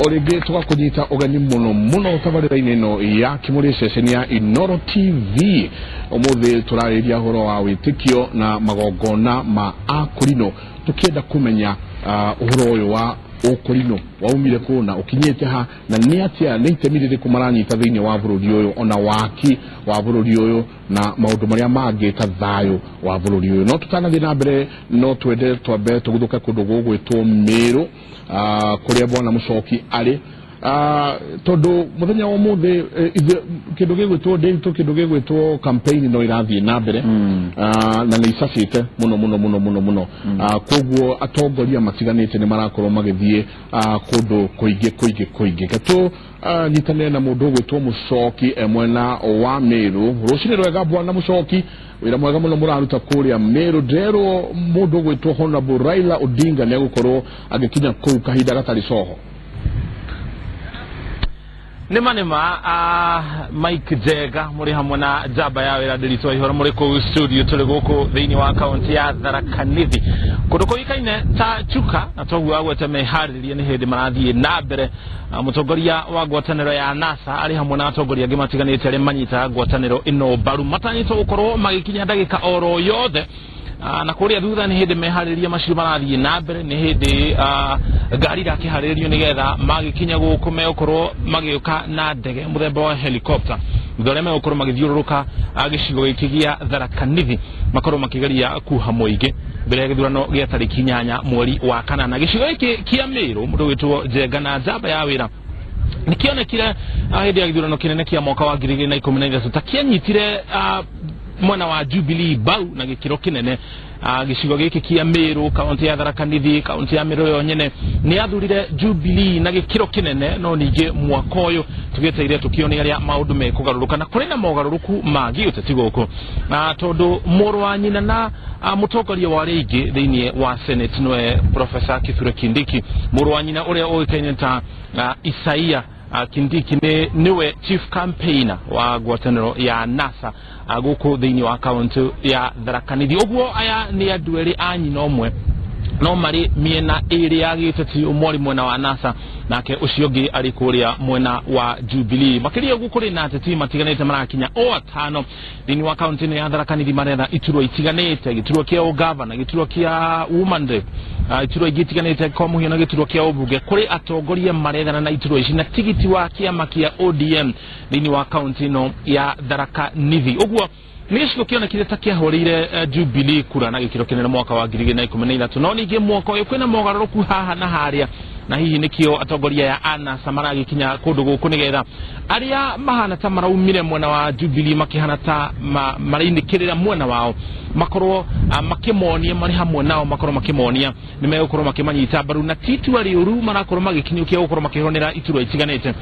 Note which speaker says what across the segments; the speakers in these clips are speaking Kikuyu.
Speaker 1: O rĩngĩ tũgakũnyita ũgeni mũno mũno tabarĩra-inĩ ĩno ya Kĩmũrĩ, ceceni ya Inoro TV. Ũmũthĩ tũrarĩrĩria ũhoro wa wĩtĩkio na magongona ma akũrinũ, tũkĩenda kũmenya ũhoro ũyũ wa ũkũrinũ waumire kũ na ũkinyĩte ha, na nĩ atĩa, nĩ itemi rĩrĩkũ maranyita thĩinĩ wa bũrũri ũyũ, ona waki wa bũrũri ũyũ na maũndũ marĩa mangĩ ta thayũ wa bũrũri ũyũ. No tũtanathiĩ na mbere, no twende twambe tũguthũke kũndũ gũgwĩtwo Mĩrũ, kũrĩa bwana Mũcoki arĩ, tondũ mũthenya wa ũmũthĩ kĩndũ gĩgwĩtwo ndĩritũ, kĩndũ gĩgwĩtwo campaign no irathiĩ na mbere na nĩ icacĩte mũno mũno mũno mũno mũno. Koguo atongoria matiganĩte nĩ marakorwo magĩthiĩ kũndũ kũingĩ kũingĩ kũingĩ. Ketũ nyitanĩre na mũndũ ũgwĩtwo Mũcoki e mwena wa Mĩrũ. Rũcinĩ rwega, bwana Mũcoki, wĩra mwega mũno mũraruta kũrĩa Mĩrũ. Ndĩrerwo mũndũ ũgwĩtwo Honorable Raila Odinga nĩ egũkorwo agĩkinya kũu kahinda gatarĩ coho.
Speaker 2: Nĩma nĩma, Mike Njega mũrĩ hamwe na njamba ya wĩra Ndĩritũ Ihoro mũrĩ kũu studio. Tũrĩ gũkũ thĩinĩ wa kaunti ya Tharaka Nithi, kũndũ kũĩkaine ta Chuka, na toguo agwete meharĩrĩria nĩ hĩndĩ marathiĩ na mbere. Mũtongoria wa ngwatanĩro ya NASA arĩ hamwe na atongoria angĩ matiganĩte arĩa manyitaga ngwatanĩro ĩno mbaru matanyĩtwo gũkorwo magĩkinya ndagĩka oro yothe. Na kũrĩa thutha nĩ hĩndĩ meharĩria macio marathiĩ na mbere, nĩ hĩndĩ ngari irakĩharĩrĩrio nĩgetha magĩkinya gũkũ megũkorwo magĩũka na ndege mũthemba wa helicopter, thutha ũrĩa megũkorwo magĩthiũrũrũka gĩcigo gĩkĩ gĩa Tharaka Nithi, makorwo makĩgeria kuha mũingĩ mbere ya gĩthurano gĩa tarĩki 8 mweri wa kanana. Gĩcigo gĩkĩ kĩa Mĩrũ, mũndũ wĩtwo Njenga na njamba ya wĩra, nĩ kĩonekire hĩndĩ ya gĩthurano kĩnene kĩa mwaka wa 2013 ta kĩanyitire mwena wa Jubilee bau na gĩkĩro kĩnene. Gĩcigo gĩkĩ kĩa Mĩrũ, kaunti ya Tharaka Nithi, kaunti ya Mĩrũ yo nyene nĩ yathurire Jubilee na gĩkĩro kĩnene. No ningĩ mwaka ũyũ tũgĩeteire tũkĩone arĩa maũndũ mekũgarũrũka, na kũrĩ na mogarũrũku ma gĩũteti gũkũ, tondũ mũrũ wa nyina na mũtongoria wa arĩa aingĩ thĩinĩ wa Senate, nĩwe Professor Kithure Kindiki, mũrũ wa nyina ũrĩa ũĩkaine ta Isaia Kindiki, nĩ nĩwe chief campaigner wa ngwatanĩro ya NASA gũkũ thĩinĩ wa kaunti ya Tharaka Nithi. Ũguo aya nĩ andũ erĩ a nyina ũmwe no marĩ mĩena ĩrĩ ya gĩũteti, ũmwe arĩ mwena wa NASA nake ũcio ũngĩ arĩ kũrĩa mwena wa Jubilee. Makĩria ũguo, kũrĩ na ateti matiganĩte marakinya o atano thĩinĩ wa kaunti ĩno ya Tharaka Nithi, maretha iturwa itiganĩte, gĩturwa kĩa ũgavana, gĩturwa kĩa woman rep, iturwa ingĩ itiganĩte, kwa mũhiano gĩturwa kĩa ũmbunge. Kũrĩ atongoria marethana na iturwa ici na tigiti wa kĩama kĩa ODM thĩinĩ wa kaunti ĩno ya Tharaka Nithi. Ũguo nĩ gĩcigo kĩonekire ta kĩahũrĩire Jubilee kura na gĩkĩro kĩnene mwaka wa 2013. No ningĩ mwaka ũyũ kwĩna mogarũrũku haha na harĩa, na hihi nĩkĩo atongoria ya anasa maragĩkinya kũndũ gũkũ, nĩgetha arĩa mahana ta maraumire mwena wa Jubilee makĩhana ta marainĩkĩrĩra mwena wao makorwo makĩmonia marĩ hamwe nao, makorwo makĩmonia nĩ megũkorwo makĩmanyita mbaru, na ti itua rĩũru marakorwo magĩkinyũkia gũkorwo makĩhũranĩra iturwa itiganĩte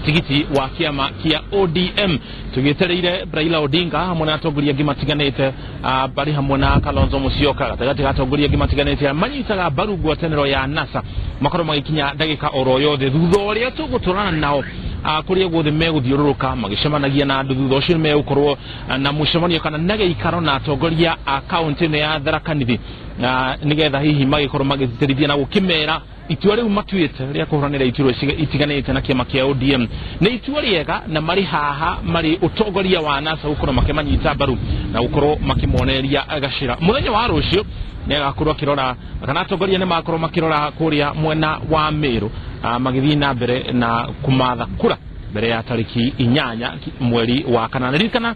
Speaker 2: tigiti wa kĩama kĩa ODM. Tũgĩetereire Raila Odinga hamwe na atongoria angĩ matiganĩte, barĩ hamwe na Kalonzo Musyoka, gatagatĩ ga atongoria angĩ matiganĩte arĩa manyitaga mbaru ngwatanĩro ya NASA, makorwo magĩkinya ndagĩka oro yothe, thutha ũrĩa tũgũtwarana nao kũrĩa guothe megũthiũrũrũka magĩcemanagia na andũ. Thutha ũcio nĩ megũkorwo na mũcemanio kana na gĩikaro na atongoria a kaunti ĩno ya Tharaka Nithi, nĩgetha hihi magĩkorwo magĩtĩtĩrithia na gũkĩmera itua rĩu matuĩte rĩa kũhũranĩra iturwa itiganĩte na kĩama kĩa ODM nĩ itua rĩega, na marĩ haha marĩ ũtongoria wa NASA gũkorwo makĩmanyita mbaru na gũkorwo makĩmonereria gacĩra. Mũthenya wa rũciũ nĩ agakorwo akĩrora kana atongoria nĩ makorwo makĩrora kũrĩa mwena wa Mĩrũ, magĩthiĩ na mbere na kũmatha kura mbere ya tarĩki 8 mweri wa kanana. Ririkana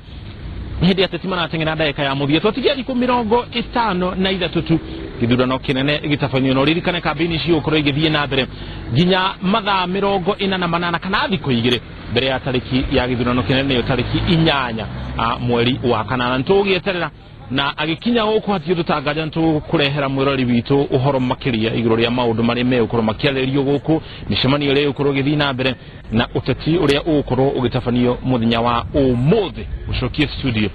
Speaker 2: hĩndĩ ateti marateng'era ndagĩka ya mũthia, twatigia thikũ 53 tu gĩthurano kĩnene gĩtabanio. No ririkane kambĩini cigũkorwo igĩthiĩ na mbere nginya mathaa 48 kana thikũ 2 mbere ya tarĩki ya gĩthurano kĩnene, nĩyo tarĩki 8 mweri wa kanana. Nĩtũgũgĩeterera na agĩkinya gũkũ hatirĩ ũndũ tanganja, nĩtũkũrehera mwĩrori witũ ũhoro makĩria igũrũ rĩa maũndũ marĩa megũkorwo makĩarĩrĩrio gũkũ, mĩcemanio ĩrĩa ĩgũkorwo ĩgĩthiĩ na mbere na ũteti ũrĩa ũgũkorwo ũgĩtabanio mũthenya wa ũmũthĩ. Gũcokie studio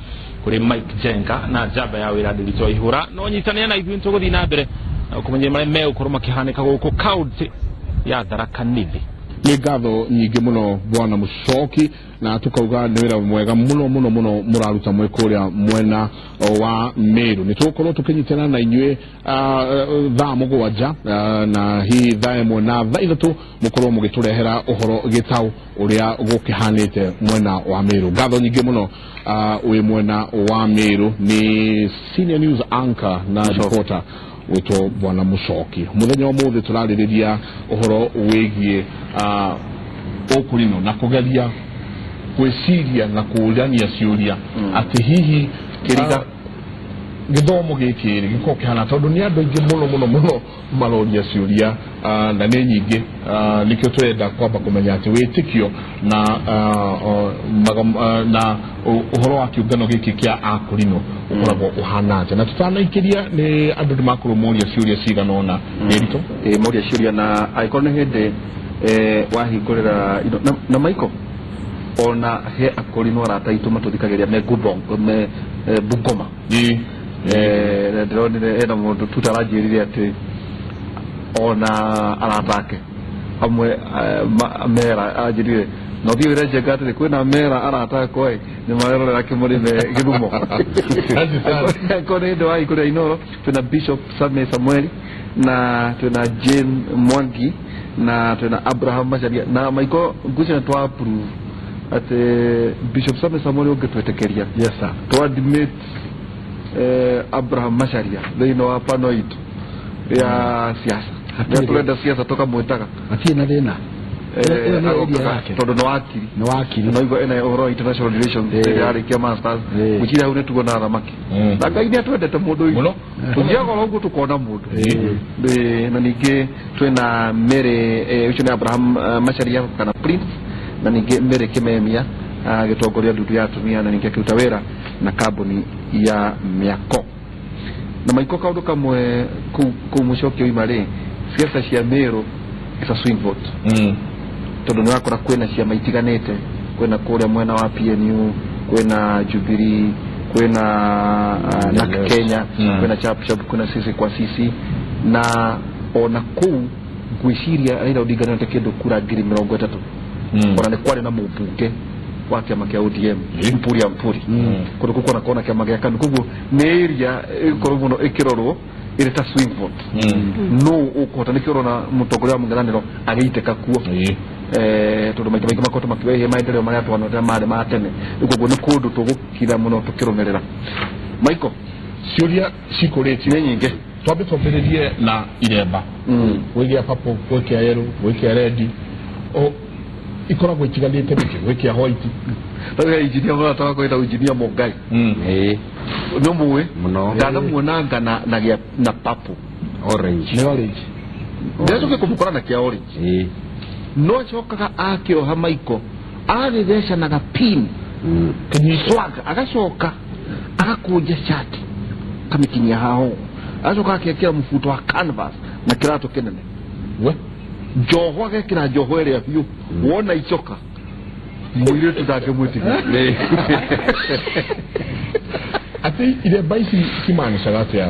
Speaker 2: kũrĩ Mike Jenga na njamba ya wĩra Ndĩritũ Ihũra. No nyitanĩra na ithuĩ, nĩtũgũthiĩ na mbere na kũmenya marĩa megũkorwo makĩhanĩka gũkũ kaunti ya Tharaka Nithi.
Speaker 1: Nĩ ngatho nyingĩ mũno bwana Mũcoki, na tukauga nĩ wĩra mwega mũno mũno mũno mũraruta mwĩ kũrĩa mwena wa Meru. Nĩ tũgũkorwo tũkĩnyitana na inyuĩ thaa 7, na hihi thaa 1 na thaa 3 mũkorwo mũgĩtũrehera ũhoro gĩtaũ ũrĩa gũkĩhanĩte mwena wa Meru. Ngatho nyingĩ mũno wĩ mwena wa Meru nĩ senior news anchor na reporter wĩtwo bwana Mũcoki. Mũthenya wa ũmũthĩ tũrarĩrĩria ũhoro wĩgiĩ ũkũrinũ na kũgeria gwĩciria na kũũrania ciũria atĩ hihi
Speaker 3: Kĩriga.
Speaker 1: Gĩthomo gĩkĩ rĩ gĩkorwo kĩhana, tondũ nĩ andũ aingĩ mũno mũno mũno maroria ciũria, na nĩ nyingĩ, nĩkĩo tũrenda kwamba kũmenya atĩ wĩtĩkio na na ũhoro wa kĩũngano gĩkĩ kĩa akũrinũ ũkoragwo ũhana atĩa. Na tũtanaikĩria nĩ andũ nĩ makorwo moria ciũria cigana ũna nĩ ritũ.
Speaker 3: Ĩ moria ciũria, na angĩkorwo nĩ hĩndĩ wahingũrĩra indo na Michael, ona he akũrinũ arata aitũ matũthikagĩria me Gubong, me Bungoma. Ndĩronire hena mũndũ tu taranjĩrire atĩ ona arata ake amwe mera anjĩrire na ũthiĩ wĩre Njenga atĩrĩ, kwĩna mera arata akwa ĩ nĩ marerorera kĩmũrĩ me Gĩthumo. Angĩkorwo nĩ hĩndĩ wahingũrĩra Inoro, twĩna Bishop Same Samueli, na twĩna Jane Mwangi, na twĩna Abraham Macharia. Na Michael, ngwĩciria twa approve atĩ Bishop Same Samueli ũngĩtwĩtĩkĩria
Speaker 1: Yes sir.
Speaker 3: Twa admit Abraham Macharia thĩinĩ wa pano itũ ya siasa.
Speaker 4: Hatirĩ.
Speaker 3: Rĩrĩa tũrenda siasa tũkamwĩtaga.
Speaker 4: Hatirĩ na thĩna. Ĩyo nĩ area
Speaker 3: Agokaga
Speaker 4: yake.
Speaker 3: Tondũ nĩ wakiri.
Speaker 4: Nĩ wakiri.
Speaker 3: No igua ena ũhoro wa international relations. Rĩrĩa arĩkia masters, ngwĩciria hau nĩ tuona thamaki, na Ngai nĩ atwendete mũndũ witũ.
Speaker 1: Mũno.
Speaker 3: Tũthiaga oro ũguo tũkona mũndũ. Na ningĩ twĩna Mary, ũcio nĩ Abraham Macharia kana Prince, na ningĩ Mary Kimemia agĩtongoria ndundu ya atumia, na ningĩ akĩruta wĩra na kambuni ya mĩako. Na maiko kaũndũ kamwe kũu kũu mũcoki oima rĩ, ciaca cia Meru is a swing vote, tondũ nĩ ũrakora kwĩna ciama itiganĩte, kwĩna kũrĩa mwena wa PNU, kwĩna Jubilee, kwĩna NARC Kenya, kwĩna Chap Chap, kwĩna Sisi kwa Sisi. Na ona kũu ngwĩciria Raila Odinga nĩonete kĩndũ kura 30,000. Ona nĩ kwarĩ na mũmbunge wa kĩama kĩa ODM, Mpuri Mpuri, kũndũ kũu kona kona kĩama gĩa KANU. Koguo nĩ area ĩgũkorwo mũno ĩkĩrorwo ĩrĩ ta swing vote, no ũkũhota nĩkĩo ũrona mũtongoria wa mũng'ethanĩro agĩitĩka kuo, tondũ maita maingĩ makoretwo makĩrehe maendeleo marĩa twanonete marĩ ma tene. Rĩu koguo nĩ kũndũ tũgũkira mũno tũkĩrũmĩrĩra, Michael.
Speaker 1: Ciũria cikũrĩtio
Speaker 3: Nĩ nyingĩ.
Speaker 1: Twambe twambĩrĩrie na iremba, gwĩ gĩa purple, gwĩ kĩa yellow, gwĩ kĩa red, o ikoragwo itiganĩte nĩkĩ, gwĩ kĩa white?
Speaker 3: Rĩu he injinia mũrata wakwa wĩtagwo Injinia Mũngai. Nĩ mũĩ?
Speaker 5: Mũno.
Speaker 3: Ndanamuonanga na gĩa na purple.
Speaker 5: Orange.
Speaker 4: Nĩ orange.
Speaker 3: Ndĩracoke kũmũkora na kĩa orange. No acokaga akĩoha maiko agĩthecanaga pin, swag, agacoka agakũnja shati kamĩkinyia haha ũguo, agacoka agekĩra mũbuto wa canvas na kĩratũ kĩnene.
Speaker 1: We.
Speaker 3: Njoho, agekĩra njoho ĩrĩa biũ, wona icoka mũirĩtu ndangĩmwĩtigĩra.
Speaker 1: Atĩ iremba ici cimanicaga atĩa?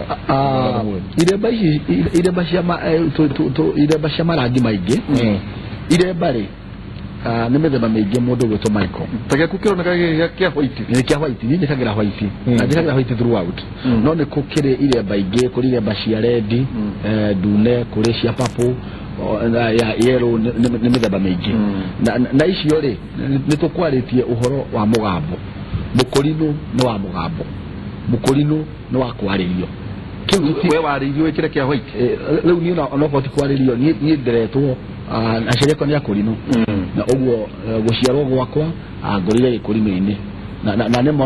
Speaker 4: Iremba ici, iremba cia iremba cia marangi maingĩ, iremba rĩ, nĩ mĩthemba mĩingĩ mũndũ gwĩtwo Michael.
Speaker 3: Ta gĩaku kĩroneka gĩ kĩa white.
Speaker 4: Nĩ kĩa white, niĩ njĩkagĩra white, na njĩkagĩra white throughout, no nĩ kũkĩrĩ iremba ingĩ, kũrĩ iremba cia red, ndune, kũrĩ cia purple, na ya yellow, nĩ mĩthemba mĩingĩ. Na icio rĩ, nĩ tũkwarĩtie ũhoro wa mũgambo. Mũkũrinũ nĩ wa mũgambo, mũkũrinũ nĩ wa kwarĩrio. Kĩu
Speaker 3: We warĩirio wĩkĩre kĩa white.
Speaker 4: Rĩu niĩ onokorwo ti kwarĩrio, niĩ nderetwo, aciari akwa nĩ akũrinũ, na ũguo gũciarwo gwakwa, ngũrĩire gĩkũrinũ-inĩ, na nĩma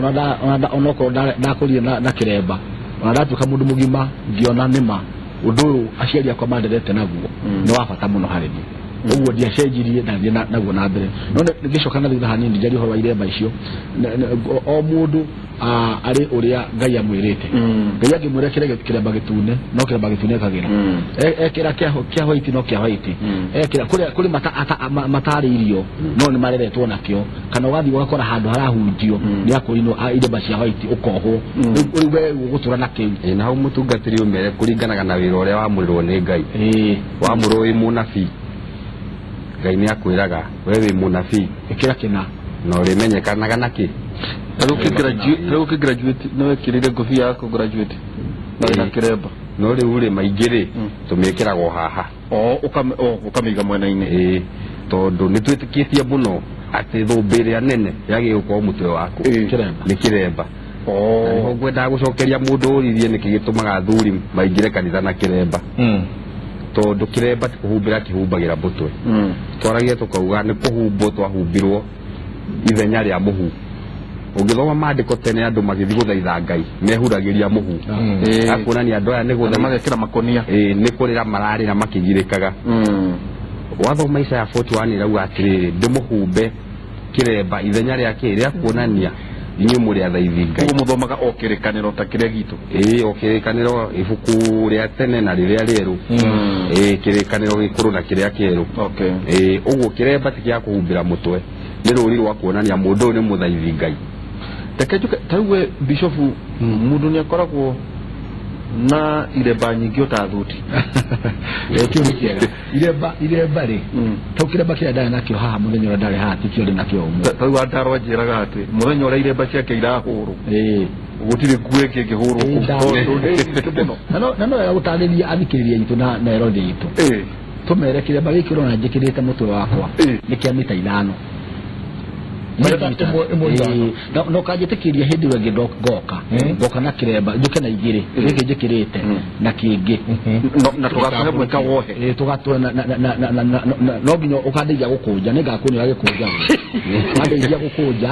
Speaker 4: onokorwo ndakũrire na kĩremba, ona ndatuĩka mũndũ mũgima ngĩona nĩma ũndũ ũyũ aciari akwa manderete naguo nĩ wa bata mũno harĩ niĩ. Ũguo ndiacenjirie, ndathiĩ naguo na mbere. No ngĩcoka na thutha hanini njarie ũhoro wa iremba icio, o mũndũ arĩ ũrĩa Ngai amwĩrĩte. Ngai angĩmwĩra kĩre kĩremba gĩtune, no kĩremba gĩtune ekagĩra. Ekĩra kĩa white, no kĩa white ekĩra. Kũrĩ matarĩirio no nĩ mareretwo nakĩo, kana ũgathiĩ ũgakora handũ harahunjio nĩ akũrinwo a iremba cia white, ũkohwo. Rĩu we ũgũtũra na kĩu.
Speaker 5: Ĩ, na hau mũtungatĩri ũmere kũringanaga na wĩra ũrĩa wamũrĩrwo nĩ Ngai. Wamũrwo wĩ mũnabii. Ngai nĩ akwĩraga we wĩ mũnabii,
Speaker 4: ĩkĩra kĩna
Speaker 5: na ũrĩmenyekanaga na kĩ.
Speaker 3: Rĩu ũkĩ graduate nĩ wekĩrire ngũbia yaku graduate na wĩna kĩremba?
Speaker 5: No rĩu rĩ, maingĩ rĩ, tũmĩkĩragwo haha.
Speaker 3: O ũkamĩiga mwena-inĩ.
Speaker 5: Ĩĩ, tondũ nĩ twĩtĩkĩtie mũno atĩ thũmbĩ ĩrĩa nene yagĩrĩirwo gũkorwo mũtwe waku
Speaker 4: Kĩremba.
Speaker 5: nĩ kĩremba. Na nĩho ngwendaga gũcokeria mũndũ ũririe nĩkĩ gĩtũmaga athuri maingĩre kanitha na kĩremba, tondũ kĩremba ti kũhumbĩra kĩhumbagĩra mũtwe. Twaragia tũkauga nĩ kũhumbwo twahumbirwo ithenya rĩa mũhu. Ũngĩthoma maandĩko, tene andũ magĩthiĩ gũthaitha Ngai mehuragĩria mũhu. Gakuonania andũ aya nĩ
Speaker 3: Kana
Speaker 5: gũthaitha
Speaker 3: magekĩra makonia.
Speaker 5: Ĩĩ, nĩ kũrĩra mararĩra makĩgirĩkaga. Wathoma Isaya 41 ĩrauga atĩrĩrĩ, ndĩmũhumbe kĩremba ithenya rĩa kĩ rĩa kuonania inyuĩ mũrĩ athaithi Ngai.
Speaker 3: Koguo mũthomaga o kĩrĩkanĩro ta kĩrĩa gitũ?
Speaker 5: Ĩĩ, o kĩrĩkanĩro, ibuku rĩa tene na rĩrĩa rĩerũ. Ĩĩ, kĩrĩkanĩro gĩkũrũ na kĩrĩa kĩerũ. Ĩĩ, ũguo kĩremba ti gĩa kũhumbĩra mũtwe, nĩ rũri rwa kuonania mũndũ ũyũ nĩ mũthaithi Ngai.
Speaker 3: Reke njuke ta rĩu we bishofu, mũndũ nĩ akoragwo na iremba nyingĩ o ta thuti?
Speaker 4: Kĩu nĩ kĩega. Iremba rĩ, tau kĩremba kĩrĩa ndarĩ nakĩo haha mũthenya ũrĩa ndarĩ haha tikĩo ndĩ nakĩo ũmũthĩ.
Speaker 3: Ta rĩu andarwa njĩraga atĩ mũthenya ũrĩa iremba ciake irahũrwo, gũtirĩ nguo ĩngĩ ĩngĩhũrwo kũu, tondũ nĩ nyingĩ mũno.
Speaker 4: Na no wega gũtarĩria athikĩrĩria itũ na Nairobi itũ, tũmere kĩremba gĩkĩ ũrona njĩkĩrĩte mũtwe wakwa nĩ kĩa mita 5.
Speaker 1: Mita ĩmwe ithano.
Speaker 4: Ĩĩ, na ũkanjĩtĩkĩria hĩndĩ ĩyo ĩngĩ ngoka na kĩremba, njũke na igĩrĩ, gĩkĩ njĩkĩrĩte na kĩngĩ.
Speaker 3: Na tũgakũhe mweka wohe.
Speaker 4: Ĩĩ, tũgatũra na no nginya ũkandeithia gũkũnja, nĩ ngakuonera gĩkũnja, ũkandeithia gũkũnja.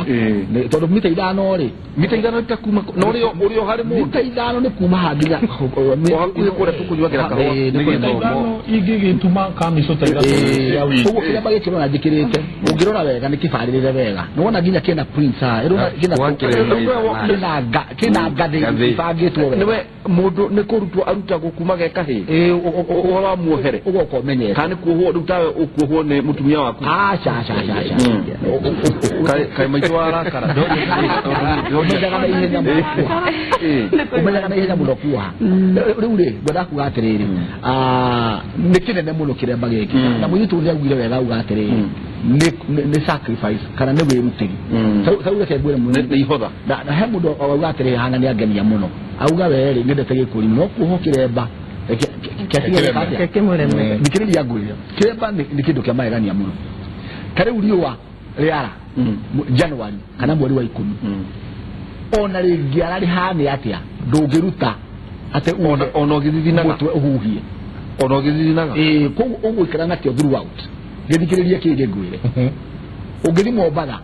Speaker 4: Tondũ mita 5 rĩ,
Speaker 3: Mita 5 ta kuma na ũrĩ o harĩ mũndũ.
Speaker 4: Mita 5 nĩ kuma haha nginya
Speaker 3: O hakuhĩ kũrĩa tũkũnyuagĩra kahũa.
Speaker 4: Ĩĩ, nĩ
Speaker 3: Nĩ
Speaker 4: kũrĩa.
Speaker 3: gĩthomo.
Speaker 1: 5 ingĩgĩtuma kamico ta 3 cia wiki.
Speaker 4: Ũguo kĩremba gĩkĩ ũrona njĩkĩrĩte, ũngĩrora wega nĩ kĩbarĩrĩre wega, nĩ wona nginya kĩna prints haha. Ĩrona kĩna
Speaker 5: Gwakĩremba ithana.
Speaker 4: kĩna ngathĩ
Speaker 5: Ngathĩ.
Speaker 4: ibangĩtwo wega.
Speaker 3: Nĩwe mũndũ nĩ kũrutwo arutagwo kuma ge kahĩĩ?
Speaker 4: Ĩĩ.
Speaker 3: Ũhoro wa muohere?
Speaker 4: Ũgoka ũmenyete.
Speaker 3: Kana nĩ kuohwo rĩu tawe ũkuohwo nĩ mũtumia waku?
Speaker 4: Aca, aca, aca, aca.
Speaker 3: Kaĩ maitũ warakara?
Speaker 4: Ũmenyaga na ihenya mũno kuoha. Ũmenyaga na ihenya mũno kuoha. Rĩu rĩ, ngwenda kuga atĩrĩrĩ, nĩ kĩnene mũno kĩremba gĩkĩ, na mũirĩtu ũrĩa augire wega, auga atĩrĩrĩ, nĩ sacrifice kana nĩ wĩrutĩri. Tarĩu reke ngwĩre mũno.
Speaker 3: Nĩ ihotha.
Speaker 4: Na he mũndũ auga atĩrĩrĩ hana nĩ angenia mũno, auga we rĩ, nyendete gĩkũri no kuohwo kĩremba.
Speaker 1: Kĩrembe.
Speaker 6: Kĩmũreme.
Speaker 4: Thikĩrĩria ngwĩre, kĩremba nĩ kĩndũ kĩa magegania mũno. Ta rĩu riũa rĩara January kana mweri wa 10, ona rĩngĩara rĩhane atĩa, ndũngĩruta atĩ
Speaker 3: Ona ona ũgĩthithinaga?
Speaker 4: Mũtwe ũhuhie.
Speaker 3: Ona ũgĩthithinaga?
Speaker 4: Ĩĩ, koguo ũgũikara nakĩo throughout. Gĩthikĩrĩrie kĩngĩ ngwĩre, ũngĩthiĩ Mombatha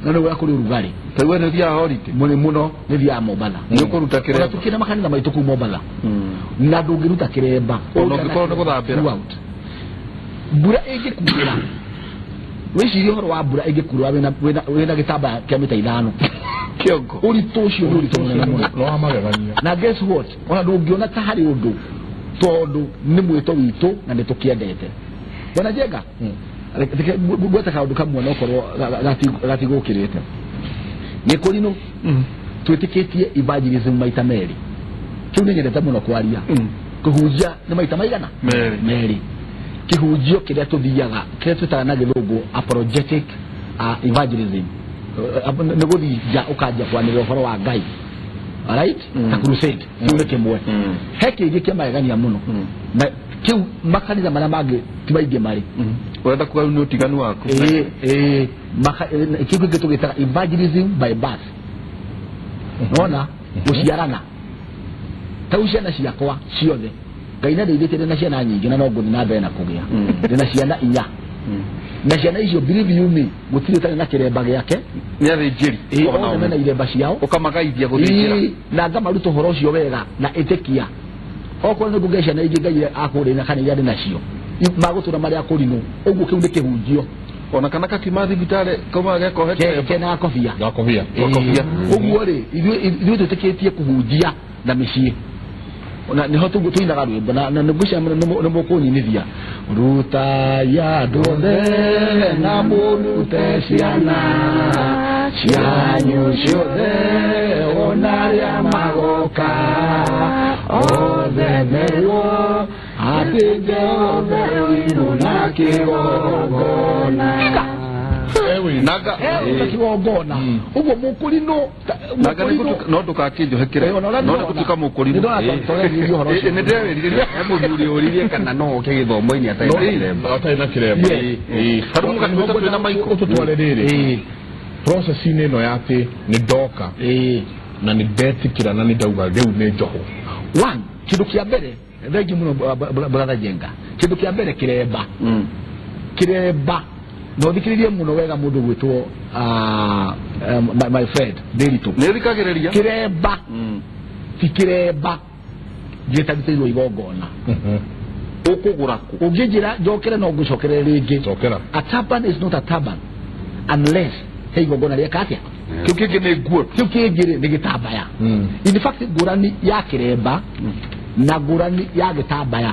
Speaker 4: na nĩ ũrĩa kũrĩ ũrugarĩ.
Speaker 3: Ta we nĩ ũthiaga holiday?
Speaker 4: Mũrĩ mũno, nĩ thiaga Mombatha.
Speaker 3: Nĩ ũkũruta
Speaker 4: Ona
Speaker 3: kĩremba?
Speaker 4: tũkĩrĩ na makanitha maitũ kũu Mombatha, na ndũngĩruta kĩremba.
Speaker 3: Ona ũngĩkorwo nĩ gũthambĩra?
Speaker 4: Throughout. Mbura ĩngĩkurĩra, wĩcirie ũhoro wa mbura ĩngĩkurĩra wĩna gĩtambaya kĩa mita 5
Speaker 3: Kĩongo.
Speaker 4: Ũritũ ũcio nĩ ũritũ mũnene mũno.
Speaker 1: No wa magegania.
Speaker 4: Na guess what, ona ndũngĩona ta harĩ ũndũ, tondũ nĩ mwĩto witũ na nĩ tũkĩendete. Bwana Njenga, reke ngwete kaũndũ kamwe nokorwo gatigũkĩrĩte. Gĩkũrinũ twĩtĩkĩtie evangelism maita merĩ. Kĩu nĩ nyendete mũno kwaria. Kũhunjia nĩ maita maigana?
Speaker 3: Merĩ.
Speaker 4: Merĩ. Kĩhunjio kĩrĩa tũthiaga, kĩrĩa twĩtaga na gĩthũngũ apologetic evangelism, nĩ gũthiĩ nja ũkanjia kwanĩrĩra ũhoro wa Ngai, alright, ta crusade. Kĩu nĩ kĩmwe. He kĩngĩ kĩa magegania mũno, na kĩu makanitha marĩa mangĩ ti maingĩ marĩ.
Speaker 3: Ũrenda kuga rĩu nĩ ũtiganu waku?
Speaker 4: Ĩĩ, kĩu kĩngĩ tũgĩtaga evangelism by birth. Nona gũciarana, ta rĩu ciana ciakwa ciothe, Ngai nĩ ndeithĩtie, ndĩna ciana nyingĩ na no ngũthiĩ na mbere na kũgĩa. Ndĩna ciana 4, na ciana icio, believe you me, gũtirĩ ũtarĩ na kĩremba gĩake.
Speaker 3: Nĩ athĩnjĩri?
Speaker 4: Ĩĩ,
Speaker 3: Ona
Speaker 4: othe mena iremba ciao.
Speaker 3: Ũkamagaithia gũthĩnjĩra?
Speaker 4: Ĩĩ, na ngamaruta ũhoro ũcio wega na ĩtĩkia okorwo nĩ ngũgĩa ciana ingĩ Ngai akũrĩ kana iria ndĩ nacio magũtũra marĩ akũrinũ. Ũguo kĩu nĩ kĩhunjio.
Speaker 3: Ona kana gakiuma thibitarĩ kaumaga gekohe kĩremba?
Speaker 4: Kena gakobia.
Speaker 1: Gakobia.
Speaker 3: Gakobia.
Speaker 4: Ũguo rĩ, ithuĩ twĩtĩkĩtie kũhunjia na mĩciĩ, na nĩho tũinaga rwĩmbo na nĩngwĩciria nĩ mũkũnyinithia, rutai andũ othe na mũrute ciana cianyu ciothe, ona arĩa magoka othe merwo. Atĩ Jehova wĩirũ na kĩgongona.
Speaker 3: Nanga
Speaker 4: Na kĩgongona. Ũguo mũkũrinũ
Speaker 3: nanga nĩ gũtuĩka- no ndũgakĩnjohe kĩremba no nĩ gũtuĩka mũkũrinũ. Nĩ ndĩrewĩrirĩria.
Speaker 5: He mũthuri ũririe kana no oke gĩthomo-inĩ atarĩ na kĩremba.
Speaker 1: Atarĩ na kĩremba.
Speaker 3: Ĩĩ. Tarĩu mũgatuĩka twĩna Michael.
Speaker 1: Ũtũtware rĩrĩ process-inĩ ĩno ya atĩ nĩ ndoka na nĩ ndetĩkĩra na nĩ ndauga rĩu nĩ njohwo.
Speaker 4: One, kĩndũ kĩa mbere, thengi mũno, brother Jenga, kĩndũ kĩa mbere kĩremba, kĩremba, na ũthikĩrĩrie mũno wega mũndũ gwĩtwo my friend Ndĩritũ.
Speaker 3: Nĩ thikagĩrĩria.
Speaker 4: Kĩremba ti kĩremba gĩtarutĩirwo igongona.
Speaker 3: Ũkũgũra kũ?
Speaker 4: Ũngĩnjĩra njokere, no ngũcokerere rĩngĩ.
Speaker 1: Cokera.
Speaker 4: A turban is not a turban unless he igongona rĩeka atĩa.
Speaker 3: Kĩu kĩngĩ nĩ nguo.
Speaker 4: Kĩu kĩngĩ rĩ, nĩ gĩtambaya. In fact, ngũrani ya kĩremba na ngũrani ya gĩtambaya,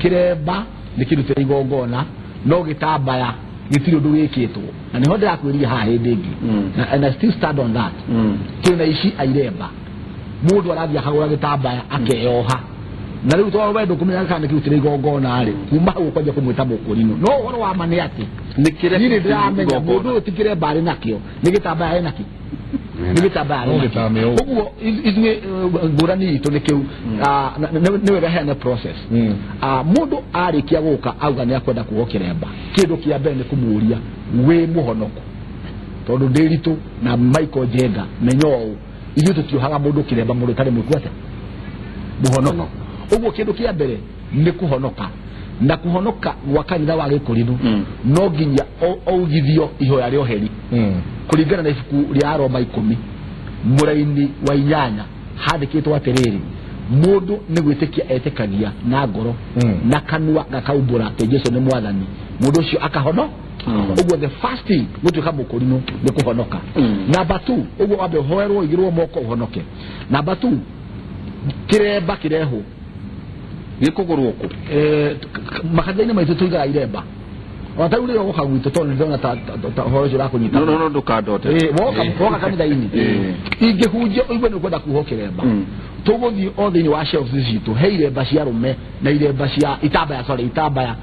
Speaker 4: kĩremba nĩ kĩrutĩre igongona, no gĩtambaya gĩtirĩ ũndũ wĩkĩtwo, na nĩho ndĩrakwĩrire haha hĩndĩ ĩngĩ. And I still stand on that. Twĩna ici airemba, mũndũ arathiĩ akagũra gĩtambaya akeyoha, na rĩu tondũ we ndũkũmenya kana nĩ kĩrutĩre igongona rĩ, kuma hau ũkwanjia kũmwĩta mũkũrinũ. No ũhoro wa ma nĩ atĩ
Speaker 3: Nĩ kĩrĩa
Speaker 4: niĩ nĩ ndĩramenya mũndũ ũyũ ti kĩremba arĩ nakĩo, nĩ gĩtambaya arĩ nakĩo, nĩ gĩtambaya arĩ
Speaker 1: No
Speaker 4: nakĩo.
Speaker 1: gĩtame ũũ.
Speaker 4: Ũguo ithuĩ ngũrani itũ nĩ kĩu. Nĩ wega heane process. Mũndũ arĩkia gũka auga nĩ akwenda kuohwo kĩremba, kĩndũ kĩa mbere nĩ kũmũria, wĩ mũhonoku? Tondũ Ndĩritũ na Michael Njenga, menya ũũ, ithuĩ tũtiohaga mũndũ kĩremba mũndũ ũtarĩ mwĩku atĩa, mũhonoku. Ũguo kĩndũ kĩa mbere nĩ kũhonoka, na kũhonoka gwa kanitha wa gĩkũrinũ no nginya augithio ihoya rĩa ũheri kũringana na ibuku rĩa Aroma 10 mũraini wa 8, handĩkĩtwo atĩrĩrĩ, mũndũ nĩ gwĩtĩkia etĩkagia na ngoro na kanua gakaumbũra atĩ Jesu nĩ Mwathani, mũndũ ũcio akahono. Ũguo the first thing gũtuĩka mũkũrinũ nĩ kũhonoka. Number two, ũguo wambe ũhoerwo, ũigĩrwo moko, ũhonoke. Number two, kĩremba kĩrehwo.
Speaker 3: Gĩkũgũrwo kũ?
Speaker 4: Makanitha-inĩ maitũ tũigaga iremba, ona tarĩu rĩrĩa ũgoka gwitũ, tondũ nĩndĩrona ta ũhoro ũcio ũrakũnyita.
Speaker 3: No, no, no, ndũkandote.
Speaker 4: Woka kanitha-inĩ, ingĩhunjia ũigue nĩ ũkwenda kuohwo kĩremba, tũgũthiĩ o thĩinĩ wa shelves citũ, he iremba cia arũme na iremba cia itambaya, sorry, itambaya,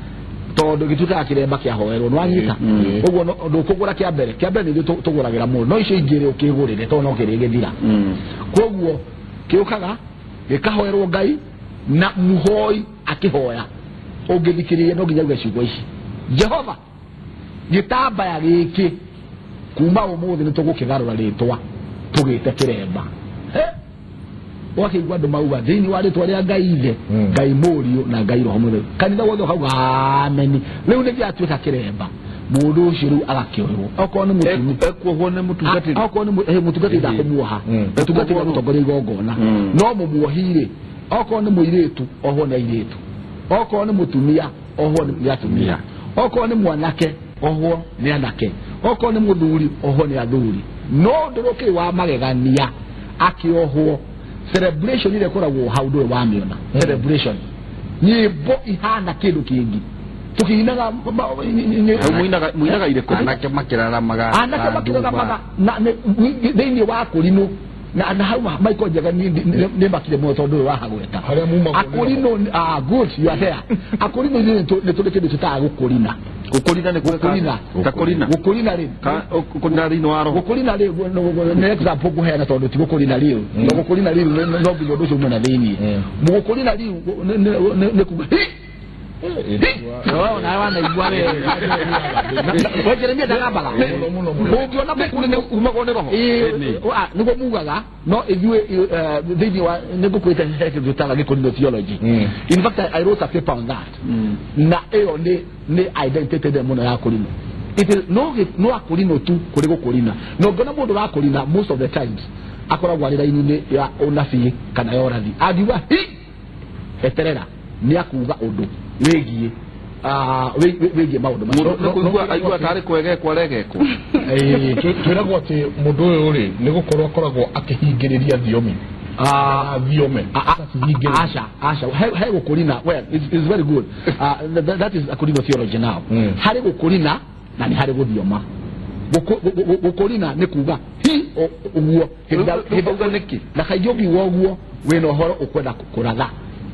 Speaker 4: tondũ gĩtuĩkaga kĩremba kĩahoerwo, nĩ wanyita? Ũguo ndũkũgũra kĩa mbere, kĩa mbere nĩ ithuĩ tũgũragĩra mũndũ, no icio ingĩ rĩ, ũkĩgũrĩre, tondũ no kĩrĩgĩthira. Koguo kĩũkaga gĩkahoerwo Ngai, na mũhoi akĩhoya, ũngĩthikĩrĩria, no nginya uge ciugo ici, "Jehova, gĩtambaya gĩkĩ kuma ũmũthĩ nĩ tũgũkĩgarũra rĩtwa tũgĩte kĩremba." Ũgakĩigua andũ mauga, "Thĩinĩ wa rĩtwa rĩa Ngai Ithe, Ngai Mũriũ na Ngai Roho Mũtheru." Kanitha wothe ũkauga ameni. Rĩu nĩ gĩatuĩka kĩremba. Mũndũ ũcio rĩu agakĩoherwo, okorwo nĩ mũtumia
Speaker 3: Ekuohwo nĩ mũtungatĩri?
Speaker 4: Okorwo nĩ mũtungatĩri ndakũmuoha, mũtungatĩri agũtongoria igongona, no mũmuohi rĩ, okorwo nĩ mũirĩtu, ohwo nĩ airĩtu, okorwo nĩ mũtumia, ohwo nĩ atumia, okorwo nĩ mwanake, ohwo nĩ anake, okorwo nĩ mũthuri, ohwo nĩ athuri. No ũndũ ũkĩrĩ wa magegania, akĩohwo, celebration ĩrĩa ĩkoragwo hau ndũrĩ wamĩona. Celebration, nyĩmbo ihana kĩndũ kĩngĩ tũkĩinaga.
Speaker 3: Hau muinaga irĩkũ?
Speaker 5: Anake makĩraramaga.
Speaker 4: Anake
Speaker 5: na
Speaker 4: makĩraramaga na thĩinĩ wa kũrinũ na hau Michael Njega nĩ makire mũno tondũ ũyũ wahagweta.
Speaker 1: Harĩa mumagwo nĩ
Speaker 4: Akũrinũ, ah, good, you are there. Akũrinũ, ithuĩ nĩ tũrĩ kĩndũ tũtaga gũkũrina.
Speaker 3: Gũkũrina nĩ gwĩka?
Speaker 4: Gũkũrina.
Speaker 3: Ta kũrina?
Speaker 4: Gũkũrina rĩ,
Speaker 3: Ka kũrina thĩinĩ wa roho?
Speaker 4: Gũkũrina rĩ, nĩ example ngũheana, tondũ ti gũkũrina rĩu, no gũkũrina rĩu no nginya ũndũ ũcio ume na thĩinĩ. Gũkũrina rĩu nĩ kuga hi. No, nawe wanaigua we. We Jeremia ndagambaga.
Speaker 1: Mũno, mũno, mũno.
Speaker 4: Ũngĩona mũkũrinũ
Speaker 3: Umagwo nĩ roho?
Speaker 4: Ĩĩ, nĩguo mugaga, no ithuĩ thĩinĩ wa nĩ ngũkwĩte he kĩndũ tũtaga gĩkũrinũ theology. In fact, I wrote a paper on that, na ĩyo nĩ identity ĩrĩa mũno ya kũrinũ. It is no no akũrinũ tu kũrĩ gũkũrina, na ũngĩona mũndũ ũrakũrina, most of the times akoragwo arĩ raini-inĩ ya ũnabii kana ya ũrathi. Angiuga hi, eterera, nĩ akuga ũndũ wĩgiĩ wĩgiĩ maũndũ macio.
Speaker 3: Mũndũ nĩ kũigua aigua tarĩ kwegekwo aregekwo.
Speaker 4: Ĩĩ.
Speaker 1: Twĩragwo atĩ mũndũ ũyũ rĩ, nĩ gũkorwo akoragwo akĩhingĩrĩria thiomi. Thiome. Akacihingĩrĩria.
Speaker 4: Aca, aca, he gũkũrina. Well, it's very good. That is akũrinwo theology now. Harĩ gũkũrina na nĩ harĩ gũthioma. Gũkũrina nĩ kuga hi ũguo.
Speaker 3: Rĩu auga nĩkĩ?
Speaker 4: Na kaingĩ ũngiuga ũguo, wĩna ũhoro ũkwenda kũratha.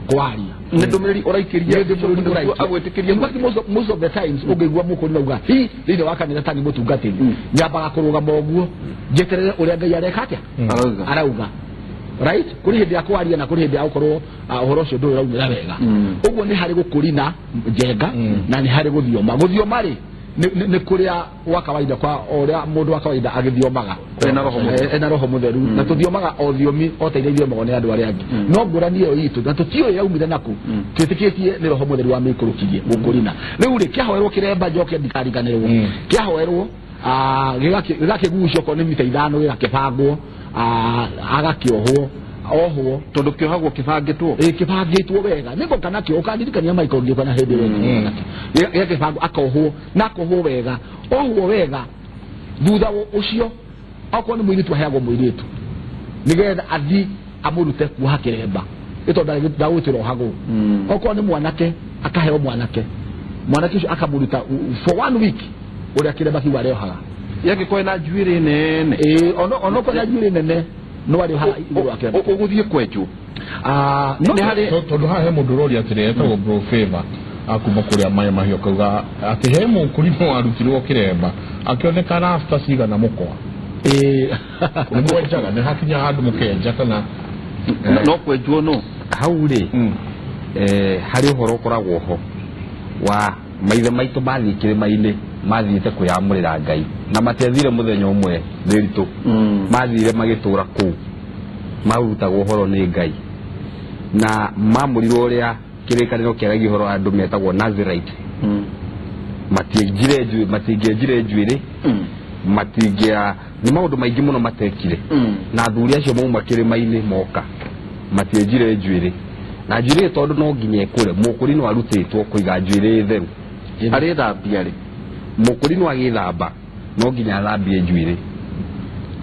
Speaker 4: Kwaria.
Speaker 3: Nĩ ndũmĩrĩri ũraikĩria.
Speaker 4: Nĩ ndũmĩrĩri ũraikia.
Speaker 3: Agwĩtĩkĩria.
Speaker 4: In fact, most of the times ũngĩigua mũkũrũ nauga hi thĩinĩ wa kanitha tani mũtungatĩri, nyambaga kũrũgama ũguo njeterere ũrĩa Ngai areka atĩa.
Speaker 3: Arauga.
Speaker 4: Arauga, right? Kũrĩ hĩndĩ ya kwaria na kũrĩ hĩndĩ ya gũkorwo ũhoro ũcio ndũrĩ ũraumĩra wega. Ũguo nĩ harĩ gũkũrina njenga na nĩ harĩ gũthioma. Gũthioma rĩ, nĩ kũrĩa wa kawaida kwa ũrĩa mũndũ wa kawaida agĩthiomaga.
Speaker 3: Ena Roho Mũtheru.
Speaker 4: Ena Roho Mũtheru, na tũthiomaga o thiomi o ta iria ithiomagwo nĩ andũ arĩa angĩ, no ngũrani ĩyo itũ na tũtiũĩ yaumire naku. Twĩtĩkĩtie nĩ Roho Mũtheru wamĩikũrũkirie gũkũrina. Rĩu rĩ, kĩahoerwo kĩremba, njoke ndikariganĩrwo, kĩahoerwo gĩgakĩgucio okorwo nĩ mita 5, gĩgakĩbangwo, agakĩohwo, ohwo.
Speaker 3: Tondũ kĩohagwo kĩbangĩtwo.
Speaker 4: Ĩ, kĩbangĩtwo wega nĩngũka nakĩo, ũkandirikania Michael ngĩũka na hĩndĩ ĩyo nakĩo gĩgakĩbangwo, akohwo na akohwo wega, ohwo wega. Thutha ũcio, okorwo nĩ mũirĩtu, aheagwo mũirĩtu nĩgetha athi amũrute kuoha kĩremba, ĩ tondũ ndagwĩtĩra ohagwo. Okorwo nĩ mwanake, akaheo mwanake, mwanake ũcio akamũruta for one week ũrĩa kĩremba kĩu arĩohaga.
Speaker 3: Yangĩkorwo ĩna njuĩrĩ nene?
Speaker 4: Ĩĩ, onokorwo na njuĩrĩ nene no arĩohaga igũrũ wa kĩremba.
Speaker 3: Ũgũthiĩ kwenjwo?
Speaker 4: No.
Speaker 3: Nĩ harĩ
Speaker 1: Tondũ haha he mũndũ ũroria atĩrĩ, etagwo Bro Favor akuma kũrĩa maĩ mahiũ, akauga atĩ he mũkũrinũ warutirwo kĩremba akĩoneka rasta cigana mũkwa. Nĩ mwenjaga? Nĩ hakinya handũ mũkenja kana?
Speaker 3: No kwenjwo no.
Speaker 5: Hau rĩ, harĩ ũhoro ũkoragwo ho wa maithe maitũ mathiĩ kĩrĩma-inĩ, mathiĩte kwĩyamũrĩra Ngai, na matiathire mũthenya ũmwe thĩritũ. Mathire magĩtũra kũu marutagwo ũhoro nĩ Ngai, na mamũrirwo ũrĩa kĩrĩkanĩro kĩaragia ũhoro wa andũ metagwo Nazirite. Matienjire njuĩrĩ, matingĩenjire njuĩrĩ, matingĩa nĩ maũndũ maingĩ mũno matekire. Na athuri acio mauma kĩrĩma-inĩ moka matienjire njuĩrĩ, na njuĩrĩ ĩyo tondũ no nginya ĩkũre, mũkũri no arutĩtwo kũiga njuĩrĩ theru.
Speaker 3: Arĩthambia rĩ?
Speaker 5: Mũkũri no agĩthamba, no nginya athambie njuĩrĩ,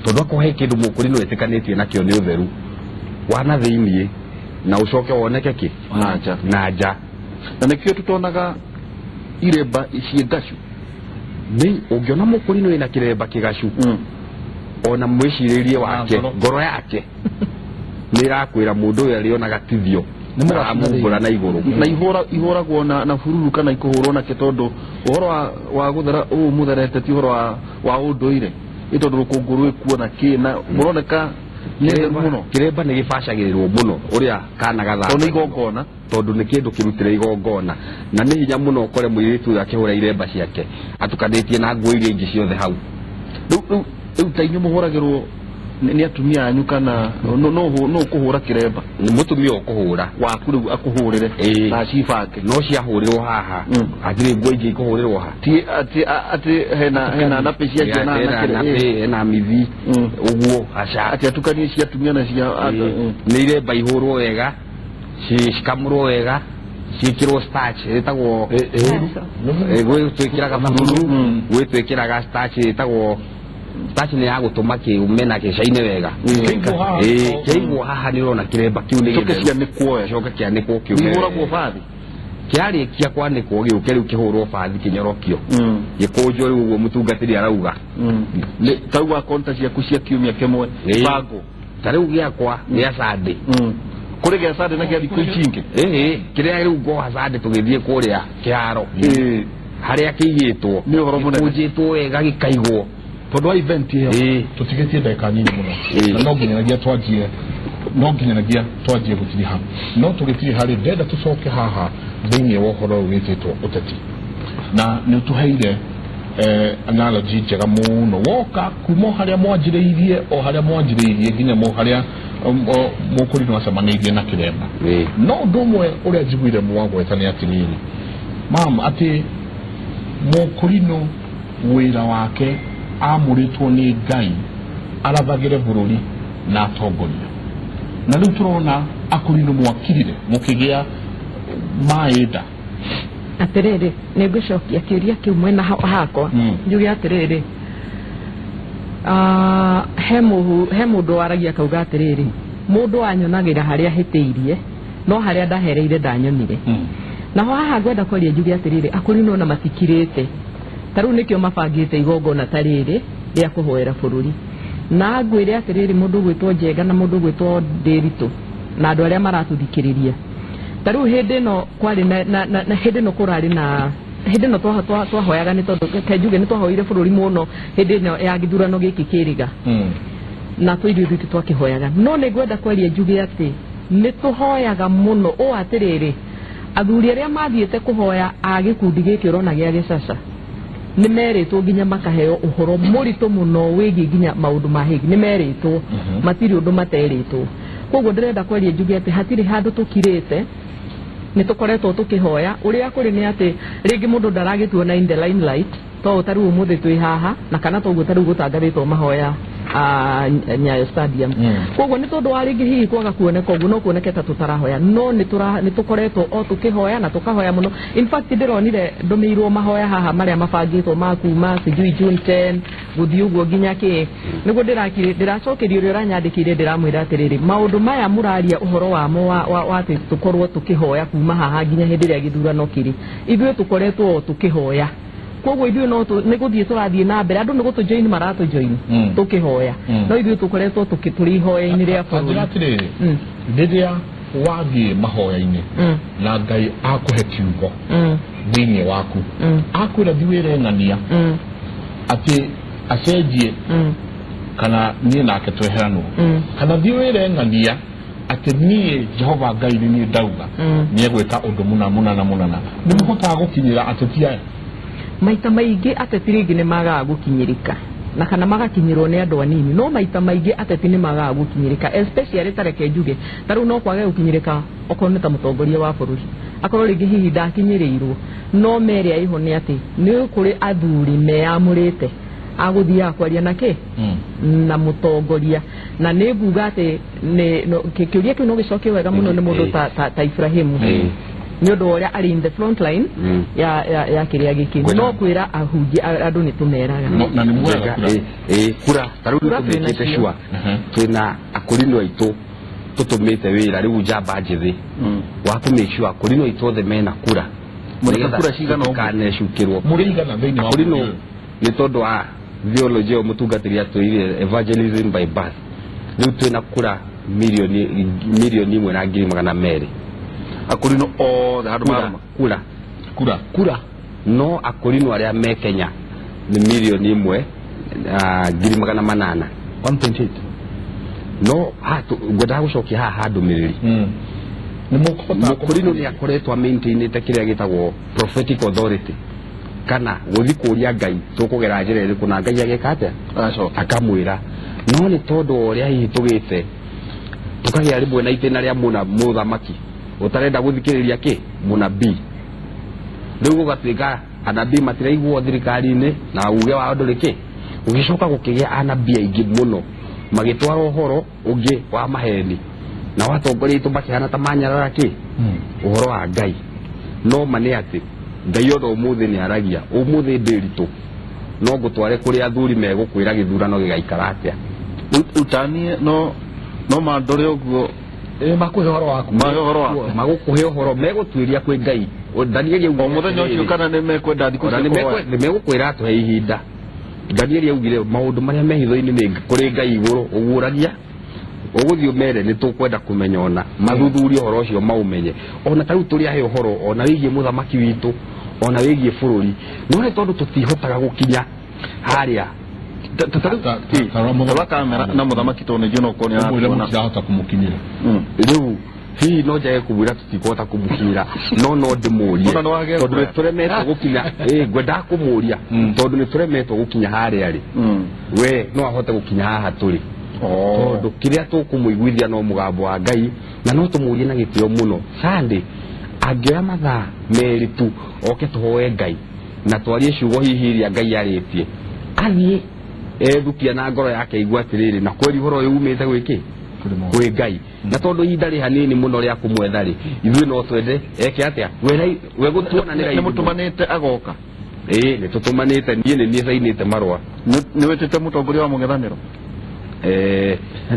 Speaker 5: tondũ akorwo he kĩndũ mũkũri no ĩtĩkanĩtie nakĩo nĩ ũtheru wa na thĩiniĩ na ũcoke woneke kĩ?
Speaker 3: Na nja.
Speaker 5: Na nja.
Speaker 3: Na nĩkĩo tũtonaga iremba ciĩ ngacu.
Speaker 5: Nĩ ũngĩona mũkũri no ĩna kĩremba kĩgacu, ona mwĩcirĩrie wake,
Speaker 2: ngoro.
Speaker 5: Ngoro yake nĩ ĩrakwĩra mũndũ ũyũ arĩonaga tithio.
Speaker 4: Nĩ mũgacu na
Speaker 5: aramumbũra na igũrũ.
Speaker 3: Na ihũra ihũragwo na bururu kana ikũhũrwo nakĩ, tondũ ũhoro wa gũthera ũũ mũtherete ti ũhoro wa ũndũire, ĩ tondũ rũkũngũ rwĩkuo na kĩ na mũroneka nĩ theru mũno.
Speaker 5: Kĩremba nĩ gĩbacagĩrĩrwo mũno ũrĩa kana
Speaker 3: tondũ nĩ
Speaker 5: gathamba
Speaker 3: igongona.
Speaker 5: Tondũ nĩ kĩndũ kĩrutĩre igongona, na nĩ hinya mũno ũkore mũirĩtu ũyũ akĩhũra iremba ciake atukanĩtie na nguo iria ingĩ ciothe hau.
Speaker 3: Rĩu ta inyuĩ mũhũragĩrwo nĩ atumia anyu kana no ũkũhũra kĩremba?
Speaker 5: Nĩ mũtumia ũkũhũra.
Speaker 3: Waku rĩu akũhũrĩre?
Speaker 5: Ĩĩ.
Speaker 3: Na acibange.
Speaker 5: No ciahũrĩrwo haha, hatirĩ nguo ingĩ ikũhũrĩrwo ha.
Speaker 3: Ti atĩ hena napĩ ciake na
Speaker 5: Hena
Speaker 3: kĩrĩ-
Speaker 5: napĩ, hena mithi, ũguo aca.
Speaker 3: Atĩ atukanie cia atumia na cia
Speaker 5: Ĩĩ. Nĩ iremba ihũrwo wega, cikamũrwo wega, ciĩkĩrwo starch ĩtagwo gwĩ twĩkĩraga bururu, gwĩ twĩkĩraga starch ĩtagwo starch, nĩ ya gũtũma kĩume na gĩcaine wega.
Speaker 1: Kĩigwo haha.
Speaker 5: Ĩĩ, kĩaigwo haha nĩ ũrona kĩremba kĩu nĩ
Speaker 3: coke
Speaker 5: gĩtheru.
Speaker 3: Cianĩkwo wega.
Speaker 5: Coke kĩanĩkwo kĩume
Speaker 3: ihũragwo
Speaker 5: wega.
Speaker 3: Bathi.
Speaker 5: Kĩarĩkia kwanĩkwo gĩũke rĩu kĩhũrwo bathi, kĩnyorokio, gĩkũnjwo rĩu ũguo mũtungatĩri arauga.
Speaker 3: Tau wa konta ciaku cia kiumia kĩmwe. Bango.
Speaker 5: Ta rĩu gĩakwa gĩa Sunday.
Speaker 3: Kũrĩ gĩa Sunday na gĩa thikũ ici ingĩ.
Speaker 5: Ĩĩ, kĩrĩa rĩu ngoha Sunday tũgĩthiĩ kũrĩa kĩharo harĩa kĩigĩtwo.
Speaker 3: Nĩ ũhoro mũnene.
Speaker 5: Gĩkũnjĩtwo wega gĩkaigwo.
Speaker 4: Tondũ wa event ĩyo.
Speaker 5: Ĩĩ.
Speaker 1: Tũtigĩtie ndagĩka nini mũno.
Speaker 5: Ĩĩ.
Speaker 1: Na no nginyanagia twanjie gũtiriha, no tũgĩtiriha rĩ, ndenda tũcoke haha thĩinĩ wa ũhoro ũyũ wĩtĩtwo ũteti, na nĩ ũtũheire analogy njega mũno woka kuma o harĩa mwanjĩrĩirie, o harĩa mwanjĩrĩirie nginya mo harĩa mũkũrinũ acemanĩirie na kĩremba. No ũndũ ũmwe ũrĩa njiguire mwagweta nĩ atĩrĩrĩ, mam, atĩ mũkũrinũ wĩra wake amũrĩtwo nĩ Ngai arathagĩre bũrũri na atongoria, na rĩu tũrona akũrinũ mwakirire mũkĩgĩa maĩ nda.
Speaker 6: Atĩrĩrĩ, nĩ ngũcokia kĩũria kĩu mwena hakwa. Njuge atĩrĩrĩ, he mũndũ waragia akauga atĩrĩrĩ, mũndũ anyonagĩra harĩa hĩtĩirie, no harĩa ndahereire ndanyonire. Naho haha ngwenda kwaria njuge atĩrĩrĩ, akũrinũ ona matikirĩte, ta rĩu nĩkĩo mabangĩte igongona ta rĩrĩ rĩa kũhoera bũrũri. Na ngwĩre atĩrĩrĩ, mũndũ ũgwĩtwo Njenga na mũndũ ũgwĩtwo Ndĩritũ na andũ arĩa maratũthikĩrĩria, Ta rĩu hĩndĩ ĩno kwarĩ na, na, na, na hĩndĩ ĩno kũrarĩ na hĩndĩ ĩno twahoyaga nĩ tondũ ke njuge nĩ twahoire bũrũri mũno hĩndĩ ĩno ya gĩthurano gĩkĩ kĩrĩga na twĩ ithuĩ ithuĩ twakĩhoyaga. No nĩ ngwenda kwaria njuge atĩ nĩ tũhoyaga mũno ũũ atĩrĩrĩ, athuri arĩa mathiĩte kũhoya a gĩkundi gĩkĩ ũrona gĩa gĩcaca nĩ merĩtwo nginya makaheo ũhoro mũritũ mũno wĩgiĩ nginya maũndũ ma hĩgi, nĩ merĩtwo, matirĩ ũndũ materĩtwo. Koguo ndĩrenda kwaria njuge atĩ hatirĩ handũ tũkirĩte, nĩ tũkoretwo tũkĩhoya. Ũrĩa kũrĩ nĩ atĩ rĩngĩ mũndũ ndaragĩtuona in the limelight to ta rĩu ũmũthĩ twĩ haha na kana toguo ta rĩu gũtangathĩtwo mahoya Nyayo Stadium. Koguo nĩ tondũ wa rĩngĩ hihi kwaga kuoneka ũguo no kuoneke ta tũtarahoya, no nĩ tũkoretwo o tũkĩhoya na tũkahoya mũno. In fact ndĩronire ndũmĩirwo mahoya haha marĩa mabangĩtwo ma kuma sijui June 10 gũthiĩ ũguo nginya kĩ nĩguo ndĩracokeria ũrĩa ũranyandĩkĩire, ndĩramwĩra atĩrĩrĩ, maũndũ maya mũraria ũhoro wamo wa atĩ tũkorwo tũkĩhoya kuma haha nginya hĩndĩ ĩrĩa gĩthurano kĩrĩ, ithuĩ tũkoretwo o tũkĩhoya. Koguo ithuĩ no nĩ gũthiĩ tũrathiĩ na mbere, andũ nĩ gũtũjoin maratũjoin tũkĩhoya, no ithuĩ tũkoretwo tũrĩ ihoya-inĩ rĩa bũrũri.
Speaker 1: Njĩra atĩrĩrĩ, rĩrĩa wathiĩ mahoya-inĩ na Ngai akũhe kiugo thĩinĩ waku, akwĩra thiĩ wĩre ng'ania atĩ acenjie kana niĩ nake tweheranwo, kana thiĩ wĩre ng'ania atĩ niĩ Jehova Ngai nĩ niĩ ndauga nĩ egwĩka ũndũ mũna mũna na mũna, na nĩ mũhotaga gũkinyĩra ateti aya?
Speaker 6: Maita maingĩ ateti rĩngĩ nĩ magaga gũkinyĩrĩka na kana magakinyĩrwo nĩ andũ anini, no maita maingĩ ateti nĩ magaga gũkinyĩrĩka, especially ta reke njuge ta rĩu no kwage gũkinyĩrĩka okorwo nĩ ta mũtongoria wa bũrũri, akorwo rĩngĩ hihi ndakinyĩrĩirwo, no merĩa ĩho nĩ atĩ nĩ kũrĩ athuri meyamũrĩte agũthiaga kwaria na kĩ na mũtongoria. Na nĩ nguga atĩ kĩũria kĩu no gĩcokio wega mũno nĩ mũndũ ta Ibrahimu nĩ ũndũ wa ũrĩa arĩ in the front line ya kĩrĩa gĩkĩ. No kwĩra ahunjia andũ nĩ tũmeraga.
Speaker 1: Na nĩ muoyaga kura?
Speaker 5: Kura ta rĩu
Speaker 6: Kura twĩna
Speaker 5: nĩtũmĩkĩte
Speaker 6: cio.
Speaker 5: Sure, twĩna akũrinũ aitũ tũtũmĩte wĩra rĩu njamba njĩthĩ wa kũ make sure akũrinũ aitũ othe mena kura.
Speaker 3: Mũrĩ na kura cigana ũguo?
Speaker 5: Kanecukĩrwo.
Speaker 1: Mũrĩ igana thĩinĩ wa
Speaker 5: akũrinũ
Speaker 1: bũrũri ũyũ?
Speaker 5: Nĩ tondũ wa theology ĩyo mũtungatĩri atwĩrire, evangelism by birth, rĩu twĩna kura 1,200,000.
Speaker 3: Akũrinũ othe handũ
Speaker 5: Kura
Speaker 3: marũma?
Speaker 5: Kura.
Speaker 1: Kura.
Speaker 5: Kura, no akũrinũ arĩa me Kenya nĩ 1,800,000.
Speaker 4: 1.8.
Speaker 5: No ngwendaga gũcokia haha ha ndũmĩrĩri.
Speaker 1: Nĩ mũkũhota?
Speaker 5: Mũkũrinũ nĩ akoretwo amaintainĩte kĩrĩa gĩtagwo prophetic authority, kana gũthi kũria Ngai tũkũgera njĩra ĩrĩkũ, na Ngai ageka atĩa?
Speaker 3: Agacoka.
Speaker 5: Akamwĩra. No nĩ tondũ wa ũrĩa hihi tũgĩte tũkagĩa rĩmwe na itĩna rĩa mũna mũthamaki ũtarenda gũthikĩrĩria kĩ mũnabii, rĩu gũgatuĩka anabii matiraiguo thirikari-inĩ na uge wao ndũrĩ kĩ. Gũgĩcoka gũkĩgĩa anabii aingĩ mũno magĩtwara ũhoro ũngĩ wa maheni, na watongoria aitũ makĩhana ta manyarara kĩ ũhoro wa Ngai. No ma nĩ atĩ Ngai ona ũmũthĩ nĩ aragia. Ũmũthĩ ndĩritũ no ngũtware kũrĩ athuri megũkwĩra gĩthurano gĩgaikara atĩa.
Speaker 3: Rĩu taniĩ no mandore ũguo.
Speaker 4: Makũhe ũhoro waku.
Speaker 3: Mahe ũhoro waku.
Speaker 5: Magũkũhe ũhoro, megũtuĩria kwĩ Ngai. Danieli
Speaker 3: o mũthenya ũcio kana nĩ mekwenda thikũ
Speaker 5: ona
Speaker 3: cia
Speaker 5: nĩ
Speaker 3: kũhoya?
Speaker 5: nĩ megũkwĩra atũhe ihinda. Danieli augire maũndũ marĩa mehitho-inĩ nĩ kũrĩ Ngai igũrũ ũguũragia. Ũgũthiĩ ũmere nĩ tũkwenda kũmenya, ona mathuthurie ũhoro ũcio maũmenye. Ona ta rĩu tũrĩ ahe ũhoro ona wĩgiĩ mũthamaki witũ, ona wĩgiĩ bũrũri, no nĩ tondũ tũtihotaga gũkinya harĩa.
Speaker 3: Tarora kamera na mũthamaki tondũ nĩ njũĩ no ũkorwo nĩ
Speaker 1: Ũmwĩre
Speaker 3: aratuona.
Speaker 1: Mũtirahota kũmũkinyĩra.
Speaker 5: Rĩu hihi no njage kũmwĩra tũtikũhota kũmũkinyĩra, no ndĩmũrie.
Speaker 3: Ona nĩ wagĩa
Speaker 5: Tondũ nĩ
Speaker 3: kuoya.
Speaker 5: tũremetwo gũkinya. Ngwendaga kũmũria tondũ nĩ tũremetwo gũkinya harĩa rĩ, we no ahote gũkinya haha tũrĩ, tondũ kĩrĩa tũkũmũiguithia no mũgambo wa Ngai, na no tũmũrie na gĩtĩo mũno. Sunday angĩoya mathaa 2 tu oke tũhoe Ngai na twarie ciugo hihi iria Ngai arĩtie, athiĩ ethukia na ngoro yake igua atĩrĩrĩ, na kweri ũhoro ũyũ umĩte gwĩkĩ kwĩ Ngai. Na tondũ ihinda rĩ hanini mũno rĩa kũmwetha rĩ, ithuĩ no twende eke atĩa? We gũtuona nĩ
Speaker 3: nĩ
Speaker 5: raithi mũno.
Speaker 3: Mũtũmanĩte agoka?
Speaker 5: Ĩĩ, nĩ tũtũmanĩte. Niĩ nĩ niĩ cainĩte marũa.
Speaker 3: Nĩ wĩtĩte mũtongoria wa mũng'ethanĩro?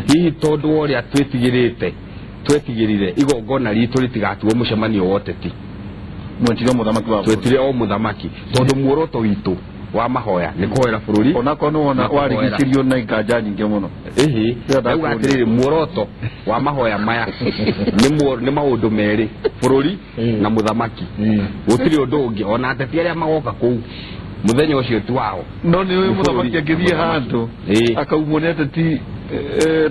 Speaker 5: Hihi tondũ wa ũrĩa twĩtigĩrĩte, twetigĩrire igongona ritũ rĩtigatuo mũcemanio wa ũteti.
Speaker 3: Mwetire mũthamaki wa bũrũri.
Speaker 5: Twetire o mũthamaki tondũ muoroto witũ Wa mahoya nĩ kũhoera bũrũri.
Speaker 3: Onakorwo nĩ wona
Speaker 5: Na kũhoera.
Speaker 3: Warigicĩrio na inganja nyingĩ mũno.
Speaker 5: Ĩhĩ.
Speaker 3: Ndĩrenda
Speaker 5: Ndauga
Speaker 3: kũũria.
Speaker 5: atĩrĩrĩ, muoroto wa mahoya maya nĩ maũndũ merĩ, bũrũri na mũthamaki. Gũtirĩ ũndũ ũngĩ, ona ateti arĩa magoka kũu mũthenya ũcio ti wao.
Speaker 3: No nĩ ũĩ
Speaker 5: Nĩ
Speaker 3: mũthamaki
Speaker 5: bũrũri.
Speaker 3: angĩthiĩ handũ akaumwo nĩ ateti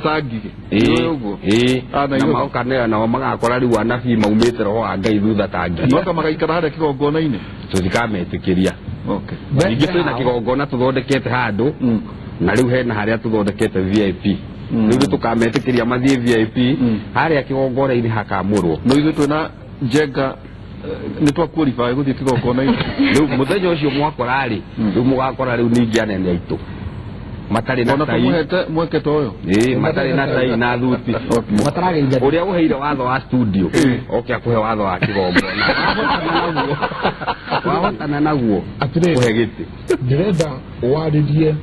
Speaker 3: ta ngigĩ. Nĩ ũĩ ũguo?
Speaker 5: Ĩĩ.
Speaker 3: Ah, na
Speaker 5: na
Speaker 3: igũrũ.
Speaker 5: Magoka nao magakora rĩu anabii maumĩte roho wa Ngai thutha ta ngigĩ.
Speaker 3: Moka magaikara harĩa kĩgongona-inĩ.
Speaker 5: Tũtikametĩkĩria. Ningĩ twĩna kĩgongona tũthondekete handũ, na rĩu hena harĩa tũthondekete VIP. Rĩu nĩ tũkametĩkĩria mathiĩ VIP harĩa kĩgongona-inĩ hakamũrwo.
Speaker 3: No ithuĩ twĩna Njenga nĩ twa qualify gũthiĩ kĩgongona-inĩ?
Speaker 5: Rĩu mũthenya ũcio mwakora rĩ, rĩu mũgakora rĩu ningĩ anene aitũ matarĩ na
Speaker 3: Ona
Speaker 5: tai.
Speaker 3: tũmũhete mweke ta ũyũ.
Speaker 5: Ĩĩ, matarĩ na tai na thuti.
Speaker 4: Matarageithania.
Speaker 5: Ũrĩa ũheire watho wa studio oke akũhe watho wa kĩgongona. Wahotana naguo
Speaker 1: Atĩrĩrĩ.
Speaker 5: ũhe gĩtĩ.
Speaker 1: Ndĩrenda warĩrie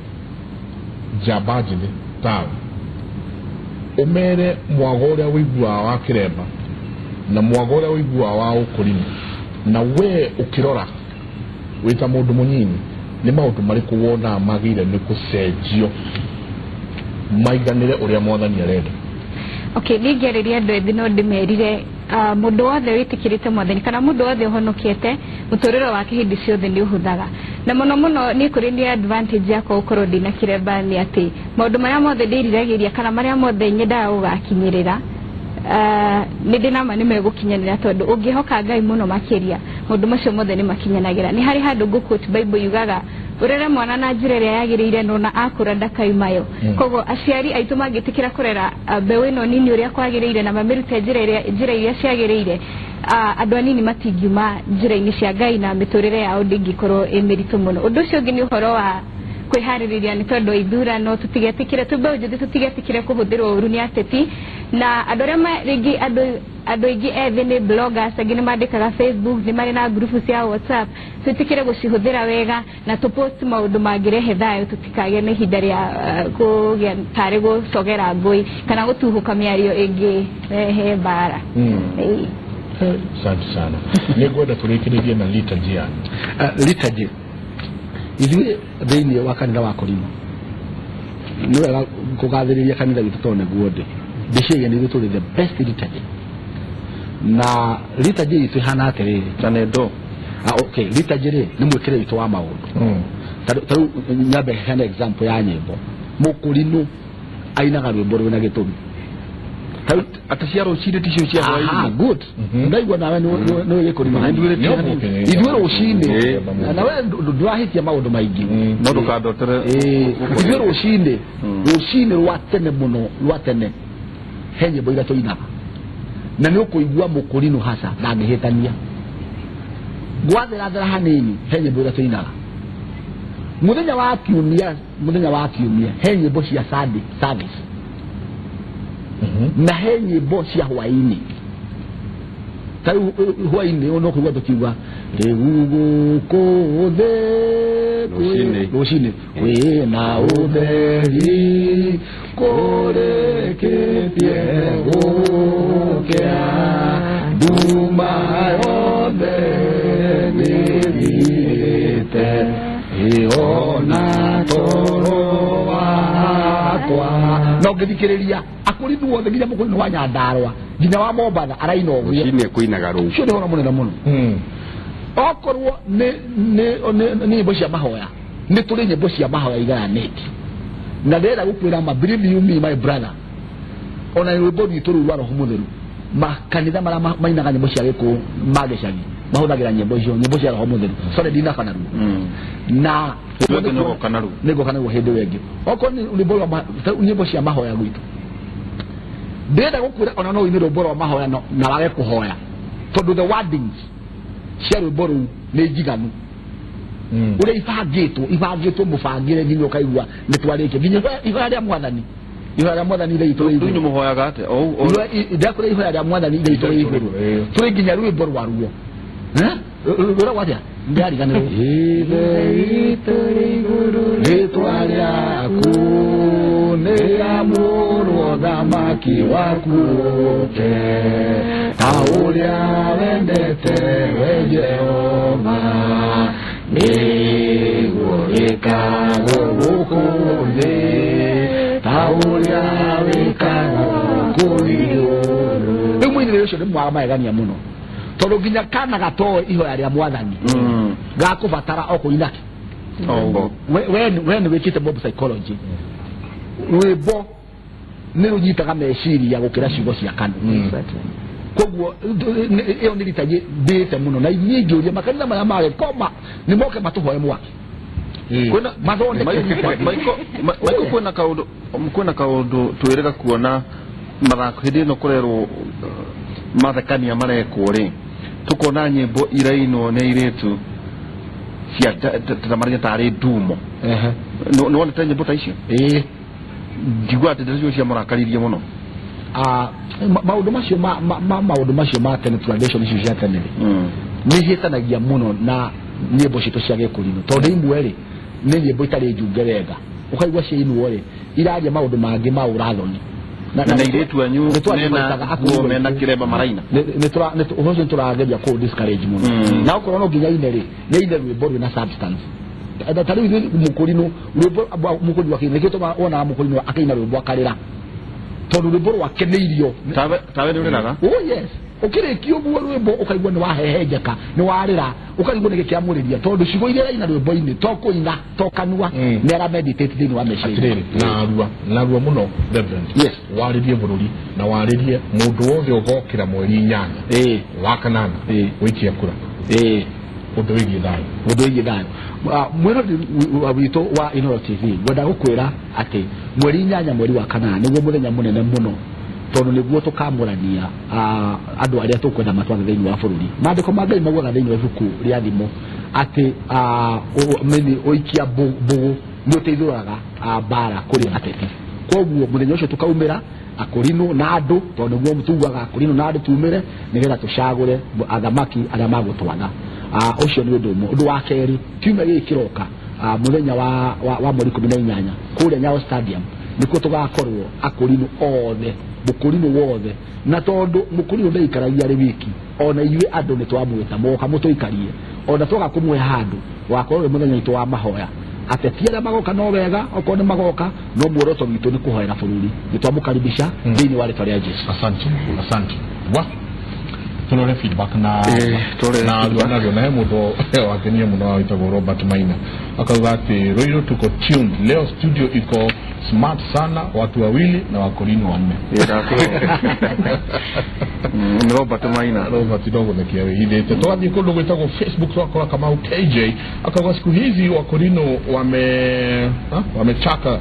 Speaker 1: njamba njĩthĩ tawe, ũmere mwago ũrĩa ũiguaga wa kĩremba na mwago ũrĩa ũiguaga wa ũkũrinũ, na we ũkĩrora wĩ ta mũndũ mũnyinyi, nĩ maũndũ marĩkũ wonaga magĩrĩire nĩ gũcenjio maiganĩre ũrĩa mwathani arenda?
Speaker 7: Okay, niĩ ngĩarĩria andũ ethĩ no ndĩmerire mũndũ wothe wĩtĩkĩrĩte mwathani kana mũndũ wothe ũhonokete, mũtũrĩre wake hĩndĩ ciothe nĩ ũhũthaga, na mũno mũno niĩ kũrĩ nĩ advantage yakwa gũkorwo ndĩna kĩremba nĩ atĩ maũndũ marĩa mothe ndĩriragĩria kana marĩa mothe nyendaga gũgakinyĩrĩra, nĩ ndĩ nama nĩ megũkinyanĩra, tondũ ũngĩhoka Ngai mũno makĩria, maũndũ macio mothe nĩ makinyanagĩra. Nĩ harĩ handũ ngũ-quote Bible yugaga, "Ũrere mwana na njĩra ĩrĩa yagĩrĩire, no na akũra ndakaimayo." Koguo aciari aitũ mangĩtĩkĩra kũrera mbeũ ĩno nini ũrĩa kwagĩrĩire na mamĩrute njĩra iria ciagĩrĩire, andũ anini matingiuma njĩra-inĩ cia Ngai na mĩtũrĩre yao ndĩngĩkorwo ĩ mĩritũ mũno. Ũndũ ũcio ũngĩ nĩ ũhoro wa kwĩharĩrĩria nĩ tondũ wa ithurano. Tũtigetĩkĩre, twĩ mbeũ njĩthĩ, tũtigetĩkĩre kũhũthĩrwo ũru nĩ ateti na andũ arĩa rĩngĩ andũ aingĩ ethĩ nĩ bloggers, angĩ nĩ mandĩkaga Facebook, nĩ marĩ na ngurubu cia WhatsApp. Twĩtĩkĩre gũcihũthĩra wega na tũpost maũndũ mangĩrehe thayũ, tũtikagĩe na ihinda rĩa kũgĩa tarĩ gũcogera ngũi kana gũtuhũka mĩario ĩngĩrehe mbara. Ĩĩ.
Speaker 1: Asante sana. Nĩ ngwenda tũrĩkĩrĩrie na liturgy yanyu.
Speaker 4: Liturgy ithuĩ thĩinĩ wa kanitha wa Korino, nĩ wega kũgathĩrĩria kanitha witũ tondũ nĩguo ndĩ ndĩciagia nĩ ithuĩ tũrĩ the best liturgy, na liturgy itũ ĩhana atĩrĩrĩ.
Speaker 3: Na nĩ ndo.
Speaker 4: Ah, okay, liturgy rĩ nĩ mwĩkĩre witũ wa maũndũ. Ta rĩu nyambe heane example ya nyĩmbo. Mũkũrinũ ainaga rwĩmbo rwĩna gĩtũmi.
Speaker 3: Atĩ cia rũcinĩ ticio cia
Speaker 4: Aha,
Speaker 3: hwaĩ-inĩ?
Speaker 4: Good. Ndaigua nawe nĩ gĩkũrinũ.
Speaker 3: Na nduĩrĩtie hanini.
Speaker 4: Ithuĩ rũcinĩ, na we ndũrahĩtia maũndũ maingĩ.
Speaker 3: No ndũkandotere.
Speaker 4: Ĩĩ, ithuĩ rũcinĩ rwa tene mũno, rwa tene, he nyĩmbo iria tũinaga na nĩ ũkũigua mũkũrinũ haca ndangĩhĩtania. Gwatherathera hanini, he nyĩmbo iria tũinaga mũthenya wa kiumia. Mũthenya wa kiumia he nyĩmbo cia Sunday service na he nyĩmbo cia hwaĩ-inĩ. Ta rĩu hwaĩ-inĩ no kũigua tũkiuga rĩu gũkũ thĩ
Speaker 5: Rũcinĩ.
Speaker 4: Rũcinĩ wĩna ũtheri kũrĩkĩtie gũkĩa, nduma yothe nĩthirĩte, ĩona toro wakwa. Na ũngĩthikĩrĩria akũrinũ othe, nginya mũkũrinũ wa Nyandarũa nginya wa Mombatha, araina ũguo.
Speaker 5: Rũcinĩ kũinaga rũu.
Speaker 4: Ũcio nĩ ũhoro mũnene mũno. Okorwo nĩ nyĩmbo cia mahoya, nĩ tũrĩ nyĩmbo cia mahoya igayanĩtio, na ndĩrenda gũkwĩra ma, believe you me, my brother, ona rwĩmbo rwitũ rũu rwa Roho Mũtheru, makanitha marĩa mainaga nyĩmbo cia gĩkũyũ ma gĩcagi mahũthagĩra nyĩmbo icio, nyĩmbo cia Roho Mũtheru. Sorry, ndinaba naruo na
Speaker 3: Rwĩmbo nĩũgoka naruo.
Speaker 4: Nĩngoka naruo hĩndĩ ĩyo ĩngĩ. Okorwo nĩ rwĩmbo rwa nyĩmbo cia mahoya gwitũ, ndĩrenda gũkwĩra ona no ũine rwĩmbo rwa mahoya na wage kũhoya, tondũ the wordings cia rwĩmbo rũu nĩ njiganu ũrĩa ibangĩtwo mũbangĩre nginya ũkaigua nĩ twarĩkia nginya ihoya rĩa mwathani, ihoya rĩa mwathani ithe witũ wĩ
Speaker 3: Rĩu
Speaker 4: igũrũ.
Speaker 3: Mũhoyaga atĩa?
Speaker 4: Ndakũrĩa ihoya rĩa mwathani ithe witũ wĩ igũrũ, tũrĩ nginya rwĩmbo rwaruo. Rwĩragwo atĩa? Ndĩrariganĩrwo. Ithe witũ wĩ igũrũ, rĩtwa rĩaku nĩrĩamũrwo, thamaki waku ũke, ta ũrĩa wendete we Jehova nĩguo. Ũcio nĩ mwaga magegania mũno, tondũ nginya kana gatoĩ ihoya rĩa Mwathani gakũbatara o kũina.
Speaker 3: Oh.
Speaker 4: We nĩ wĩkĩte mob psychology. Rwĩmbo nĩ rũnyitaga meciria gũkĩra ciugo cia kanua. Koguo ĩyo nĩ rita ndĩte mũno, na inyuĩ ingĩũria makanitha maya mage koma nĩ moke matũhoe mwaki
Speaker 3: Kwĩna
Speaker 4: mathondeke.
Speaker 3: Maiko, kwĩna kaũndũ twĩrĩga kuona mathako hĩndĩ ĩno kũrerwo mathekania marekwo rĩ, tũkona nyĩmbo irainwo nĩ airĩtu cia ta tarĩ ndumo. Nĩ wonete nyĩmbo ta icio?
Speaker 4: Ĩĩ.
Speaker 3: Njigua atĩ ndeto icio ciamũrakaririe mũno.
Speaker 4: Ah, maũndũ macio ma tene, tradition icio cia tene rĩ, nĩ ihĩtanagia mũno na nyĩmbo citũ cia gĩkũrinũ, tondũ imwe rĩ nĩ nyĩmbo itarĩ njunge wega, ũkaigua ciainwo rĩ iraria maũndũ mangĩ ma ũrathoni.
Speaker 3: Na airĩtu anyu mena nguo mena kĩremba maraina.
Speaker 4: Ũhoro ũcio nĩ tũrageria kũ discourage mũno. Na okorwo no nginya ine rĩ, nĩ ine rwĩmbo rwĩna substance. Ta rĩu ithuĩ mũkũrinũ, rwĩmbo mũkũrinũ akĩina, nĩkĩo tũmaga wonaga mũkũrinũ akĩina rwĩmbo akarĩra, tondũ rwĩmbo rwake nĩ irio.
Speaker 3: Tawe nĩ ũrĩraga?
Speaker 4: Oh yes, ũkĩrĩkia ũguo rwĩmbo ũkaigua nĩ wahehenjeka, nĩ warĩra, ũkaigua nĩ gĩkĩamũrĩria, tondũ ciugo iria araina rwĩmbo-inĩ to kũina to kanua, nĩ ara meditate thĩinĩ wa meciria.
Speaker 1: Atirĩrĩ, narua narua mũno, Reverend.
Speaker 4: Yes.
Speaker 1: Warĩrie bũrũri na warĩrie mũndũ wothe ũgokĩra mweri 8 wa kanana gũikia kura, ũndũ wĩgiĩ thayũ.
Speaker 4: Ũndũ wĩgiĩ thayũ. Mwĩrori witũ wa Inoro TV, ngwenda gũkwĩra atĩ mweri 8 mweri wa kanana nĩguo mũthenya mũnene mũno, tondũ nĩguo tũkamũrania andũ arĩa tũkwenda matwathe thĩinĩ wa bũrũri. Maandĩko ma Ngai maugaga thĩinĩ wa ibuku rĩa Thimo atĩ mini ũikia mbũgũ nĩ ũteithũraga mbara kũrĩ ateti. Koguo mũthenya ũcio tũkaumĩra akũrinũ na andũ, tondũ nĩguo tugaga akũrinũ na andũ tumĩre nĩgetha tũcagũre athamaki arĩa magũtwatha. Ũcio nĩ ũndũ ũmwe. Ũndũ wa kerĩ, kiumia gĩkĩ kĩroka, mũthenya wa mweri 18, kũrĩa Nyayo Stadium nĩkuo tũgakorwo akũrinũ othe, mũkũrinũ wothe. Na tondũ mũkũrinũ ndaikaragia arĩ wiki, ona ithuĩ andũ nĩ twamwĩta moka mũtũikarie, ona twaga kũmũhe handũ, wakorwo wĩ mũthenya witũ wa mahoya. Ateti arĩa magoka no wega, okorwo nĩ magoka, no muoroto witũ nĩ kũhoera bũrũri. Nĩ twamũkaribisha thĩinĩ wa rĩtwa rĩa Jesu.
Speaker 1: Asante, asante. Wa turore feedback na
Speaker 3: Turore
Speaker 1: na
Speaker 3: feedback.
Speaker 1: Nario na he mũndũ wakenia mũno wĩtagwo Robert Maina, akauga atĩ Ruiru tuko tuned leo, studio iko smart sana, watu wawili na wakorino wanne.
Speaker 3: Nĩ Robert Maina.
Speaker 1: Robert no gũthekia wĩhithĩte. Tũgathiĩ kũndũ gwĩtagwo Facebook, twakora Kamau KJ akauga siku hizi wakorino wamechaka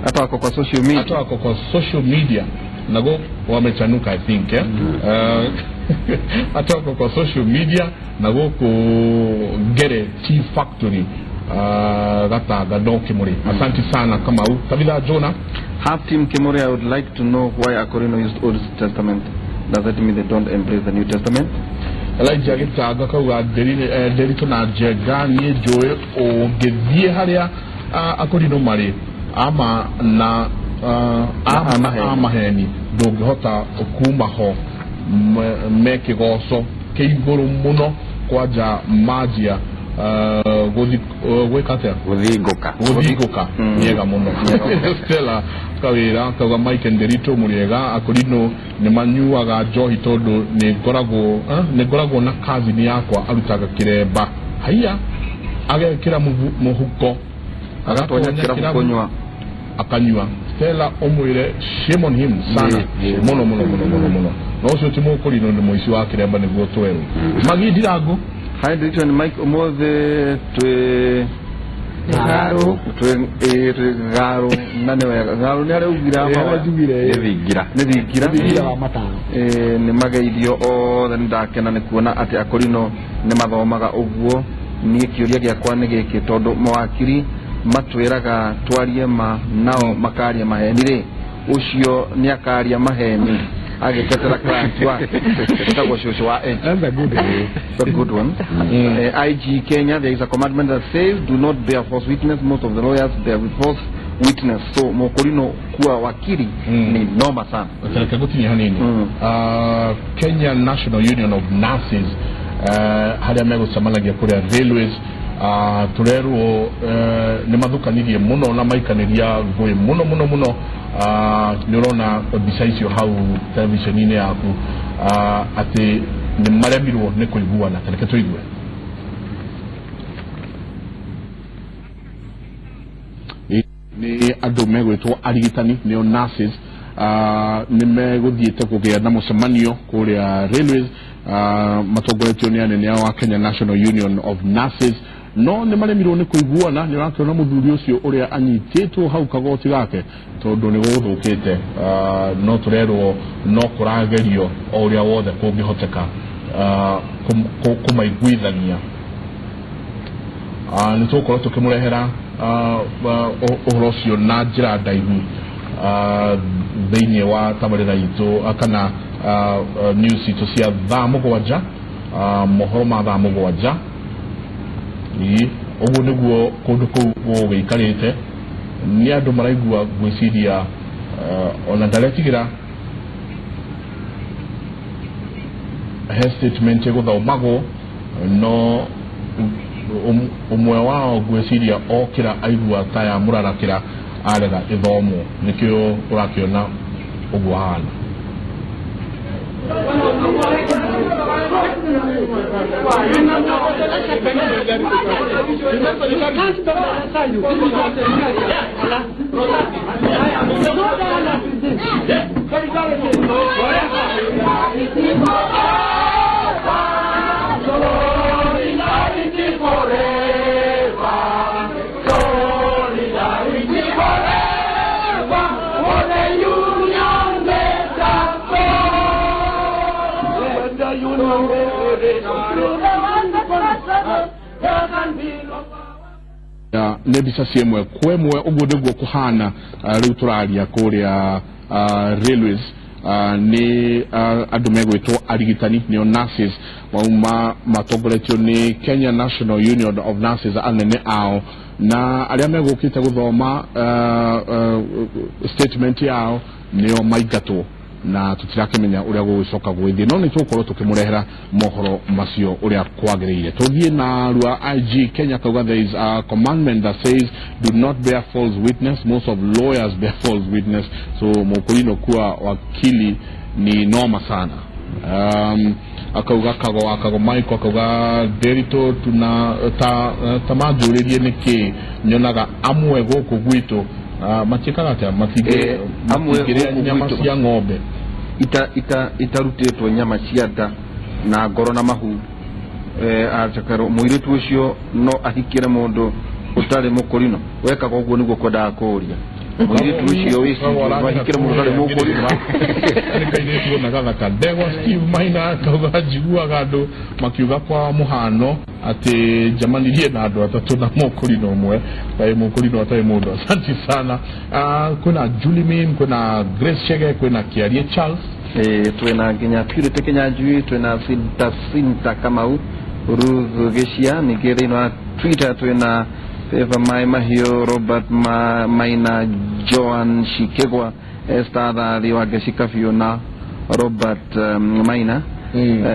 Speaker 3: hata wako kwa social media.
Speaker 1: Hata wako kwa social media nago wamechanuka, I think, eh? Hata wako kwa social media na gũkũ Ngere Tea Factory, Gatanga no Kimuri. Asante sana Kamau. Tabitha Jona.
Speaker 3: Half team Kimuri, I would like to know why Akorino used Old Testament. Does that mean they don't embrace the New Testament?
Speaker 1: Elijah Gĩtanga kauga Nderitu na Njenga, niĩ njũĩ ũngĩthiĩ harĩa akorino marĩ ama na ama na
Speaker 3: maheni.
Speaker 1: Amaheni ndũngĩhota kuma ho me kĩgoco kĩ igũrũ mũno, kwanja manjia gwĩka atĩa?
Speaker 5: Gũthingũka.
Speaker 1: Gũthingũka nĩega mũno. Stella Kawĩra akauga Mike Nderito mũrĩega, akorino nĩ manyuaga njohi tondũ nĩ ngoragwo na cousin yakwa arutaga kĩremba haiya, agekĩra mũhuko.
Speaker 3: Agatonya kĩrabu kũnyua.
Speaker 1: Akanyua. Stella, ũmwĩre shame on him sana. Mũno mũno mũno mũno mũno. Na ũcio ti mũkũrinũ, nĩ mũici wa kĩremba nĩguo twerwo Magindi Rangu.
Speaker 3: Hi Nderitu and Mike, ũmũthĩ twĩ
Speaker 6: Garu.
Speaker 3: Twĩ garu na nĩ wega. Garu nĩ harĩa ugire
Speaker 4: harĩa njugire.
Speaker 5: Nĩ thingira.
Speaker 3: Nĩ thingira.
Speaker 4: Thingira wa mataro.
Speaker 3: Nĩ mageithio othe. Nĩ ndakena nĩ kuona atĩ akorino nĩ mathomaga ũguo. Niĩ kĩũria gĩakwa nĩ gĩkĩ, tondũ mawakiri matwĩraga twarie ma, nao makaria maheni rĩ, ũcio nĩ akaria maheni agĩtetera client wake? Ĩtagwo cũcũ wa Edge.
Speaker 4: That's a good one.
Speaker 3: It's a good one. IG Kenya, there is a commandment that says, "Do not bear false witness." Most of the lawyers bear false witness. So Mokorino kuwa wakili ni noma sana.
Speaker 1: Reke ngũtinie hanini. Kenya National Union of Nurses, harĩa megũcemanagia kũrĩa Railways. Tũrerwo nĩ mathũkanirie mũno na maikanĩria ngũĩ mũno mũno mũno. Nĩ ũrona mbica icio hau televisheni-inĩ yaku, atĩ nĩ maremirwo nĩ kũiguana. Ta reke tũigue. Nĩ andũ megwĩtwo arigitani, nĩo nurses, nĩ megũthiĩte kũgĩa na mũcemanio kũrĩa Railways, matongoretio nĩ anene ao a Kenya National Union of Nurses, no nĩ maremirwo nĩ kũiguana. Nĩ ũrakĩona mũthuri ũcio ũrĩa anyitĩtwo hau kagoti gake tondũ nĩ gũgũthũkĩte, no tũrerwo no kũragerio o ũrĩa wothe kũngĩhoteka kũmaiguithania. Nĩ tũgũkorwo tũkĩmũrehera ũhoro ũcio na njĩra ndaihu thĩinĩ wa tabarĩra itũ kana news itũ cia thaa 7, mohoro ma thaa 7. Ĩĩ, ũguo nĩguo kũndũ kũu gũgĩikarĩte. Nĩ andũ maraigua ngwĩciria ona ndaretigĩra he statement ĩgũthomagwo, no ũmwe wao ngwĩciria okĩra aigua ta yamũrarakĩra arega ĩthomwo, nĩkĩo ũrakĩona ũguo hana. Ya, nĩ mbica cia ĩmwe kwa ĩmwe. Ũguo nĩguo kũhana rĩu tũraria kũrĩa Railways. Nĩ andũ megwĩtwo arigitani, nĩo nurses, mauma matongoretio nĩ Kenya National Union of Nurses, anene ao na arĩa megũkĩte gũthoma statement yao nĩo maingatwo, na tũtirakĩmenya ũrĩa gũgũcoka gwĩthiĩ, no nĩ tũgũkorwo tũkĩmũrehera mohoro macio ũrĩa kwagĩrĩire. Tũthiĩ na rua IG Kenya kauga there is a commandment that says do not bear false witness. Most of lawyers bear false witness, so mũkũrino kuwa wakili ni noma sana. Akauga kago akago Michael akauga Nderitu tuna ta manjũrĩrie nĩkĩ nyonaga amwe gũkũ gwitũ matiĩkaga atĩa?
Speaker 3: Amwe
Speaker 1: matingĩrĩa
Speaker 3: gũkũ
Speaker 1: nyama
Speaker 3: gwitũ.
Speaker 1: Cia ng'ombe.
Speaker 3: Ita itarutĩtwo nyama cia nda na ngoro na mahu. Acokerwo mũirĩtu ũcio no ahikĩre mũndũ ũtarĩ mũkũrino wekaga ũguo nĩguo kwendaga kũũria mũirĩtu ũcio wĩ single no ahikĩre mũndũ ũtarĩ mũkũrino.
Speaker 1: Nĩ kairĩtu ona gathaka. Ndegwa Steve Maina akauga njiguaga andũ makiuga kwa mũhano atĩ njamanirie na andũ atatũ na mũkũrino ũmwe, kaĩ mũkũrino atarĩ mũndũ. Asante sana. Kwĩna Julie Min, kwĩna Grace Chege, kwĩna Kiarie Charles.
Speaker 3: Twĩna nginya Purity Kinyanjui, twĩna Sinta Sinta Kamau, Ruth Gĩcia, ningĩ thĩinĩ wa Twitter twĩna Favor Mai Mahiũ, Robert Maina, Joan Shikegwa, Esther Thathi wa Ngeci Kabiũ na Robert Maina.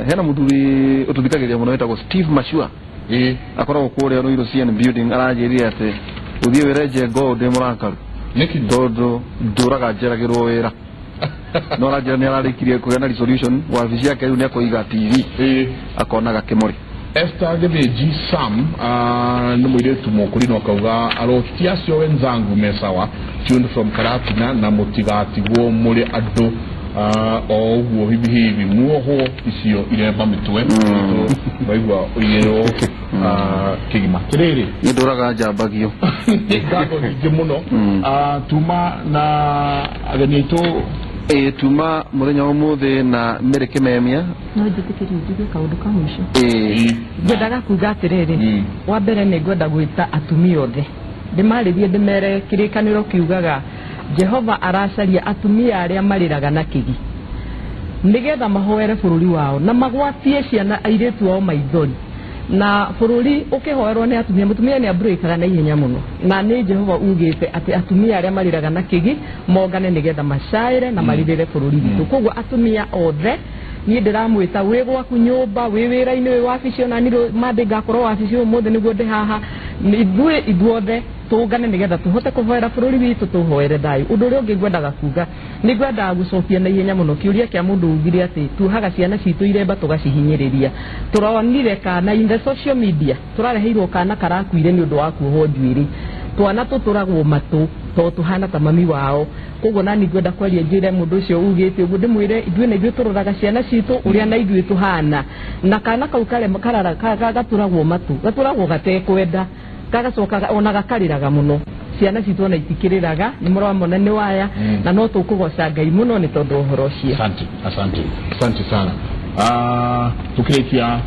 Speaker 3: Hena mũthuri ũtũthikagĩrĩria mũno wĩtagwo Steve Mashua, akoragwo kũrĩa Ruiru CN building, aranjĩrire atĩ ũthiĩ wĩre Njengo ũũ ndĩ mũrakaru
Speaker 1: nĩkĩ
Speaker 3: tondũ ndũraga njeragĩrwo wĩra, no aranjĩra nĩ ararĩkirie kũgĩa na resolution wabici yake, rĩu nĩ akũiga TV akonaga kĩmũrĩ.
Speaker 1: Esther Gĩthĩnji Sam nĩ mũirĩtu mũkũrino akauga aroti acio wenzangu mesawa tuned from Karatina na mũtigatigwo mũrĩ andũ o ũguo hivi hivi muohwo icio iremba mĩtwe waigua ũigĩrwo kĩgima kĩrĩrĩ.
Speaker 3: Nĩ ndũraga njambagio.
Speaker 1: Nĩ ngatho nyingĩ mũno. Tuma na ageni aitũ.
Speaker 3: Ĩ, tuma mũthenya wa ũmũthĩ na Mary Kĩmemia.
Speaker 6: No njĩtĩkĩrie njuge kaũndũ ka mũico?
Speaker 3: Ĩ.
Speaker 6: Ngwendaga kuga atĩrĩrĩ, wa mbere nĩ ngwenda gwĩta atumia othe ndĩmarĩrie, ndĩmere kĩrĩkanĩro kiugaga Jehova aracaria atumia arĩa marĩraga na kĩgi nĩgetha mahoere bũrũri wao na magwatie ciana airĩtu ao maithori, na bũrũri ũkĩhoerwo nĩ atumia, mũtumia nĩ ambũrĩkaga na ihenya mũno, na nĩ Jehova ugĩte atĩ atumia arĩa marĩraga na kĩgi mongane nĩgetha macaĩre na marirĩre bũrũri witũ. Koguo atumia othe Niĩ ndĩramwĩta wĩ gwaku nyũmba, wĩ wĩra-inĩ, wĩ wabici, ona niĩ Monday ngakorwo wabici, ũmũthĩ nĩguo ndĩ haha. Ithuĩ ithuothe tũngane nĩgetha tũhote kũhoera bũrũri witũ, tũhoere thayũ. Ũndũ ũrĩa ũngĩ ngwendaga kuga, nĩ ngwendaga gũcokia na ihenya mũno kĩũria kĩa mũndũ ugire atĩ tuohaga ciana citũ iremba tũgacihinyĩrĩria. Tũronire kana in the social media, tũrareheirwo kana karakuire nĩ ũndũ wa kuohwo njuĩrĩ. Twana tũtũragwo matũ tondũ tũhana ta mami wao. Koguo nani ngwenda kwaria njĩre mũndũ ũcio ugĩte ũguo, ndĩmwĩre ithuĩ na ithuĩ tũroraga ciana citũ ũrĩa na ithuĩ tũhana, na kana kau karara gatũragwo matũ, gatũragwo gatekwenda, gagacoka ona gakarĩraga mũno. Ciana citũ ona itikĩrĩraga, nĩ mũramona nĩ waya, na no tũkũgoca Ngai mũno nĩ tondũ wa ũhoro ũcio.
Speaker 1: Asante, asante, asante sana. Tukirikia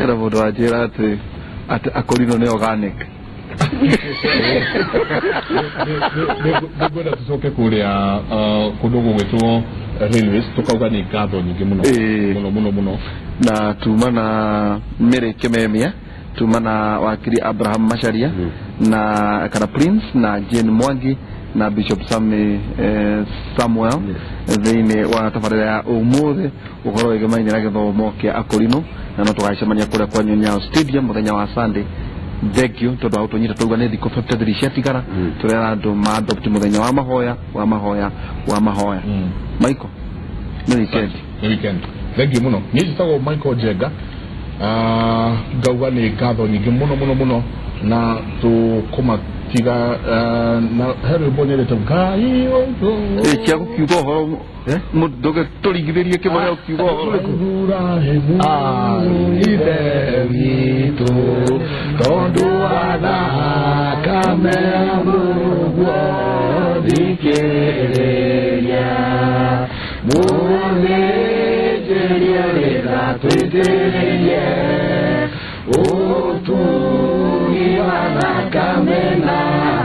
Speaker 3: Era mũndũ wanjĩra atĩ akorino nĩ organic.
Speaker 1: Nĩngwenda tũcoke kũrĩa kũndũ gũgwĩtwo Railways, tũkauga nĩ ngatho nyingĩ mũno mũno mũno mũno.
Speaker 3: Na tuma na Mary Kimemia, tuma na wakiri Abraham Macharia na kana Prince na Jane Mwangi na Bishop Sami Samuel thĩinĩ wa tabarĩra ya ũmũthĩ ũhoro wĩgemaine na gĩthomo kĩa akũrinũ, na no tũgacemania kũrĩa kwa Nyayo Stadium mũthenya wa Sunday. Thank you tondũ wa gũtũnyita. Tauga nĩ thikũ 53 ciatigara, tũrera andũ ma adopt mũthenya wa mahoya wa mahoya wa mahoya. Michael, nĩ weekend.
Speaker 1: Nĩ weekend. Thank you mũno. Niĩ njĩtagwo Michael Njenga. Ngauga nĩ ngatho nyingĩ mũno mũno mũno, na tũkũmatiga na he rwĩmbo nyendete, Ngai ũyũ.
Speaker 3: Ĩ kĩa gũkiuga ũhoro, ndũgĩtũringithĩrie kĩmwe gĩa gũkiuga ũhoro.
Speaker 1: Ibrahimu ithe witũ, tondũ wa thakame ya mũrũguo, thikĩrĩria mũthĩnjĩri ũrĩa twĩtĩrĩrie ũtugi wa thakame na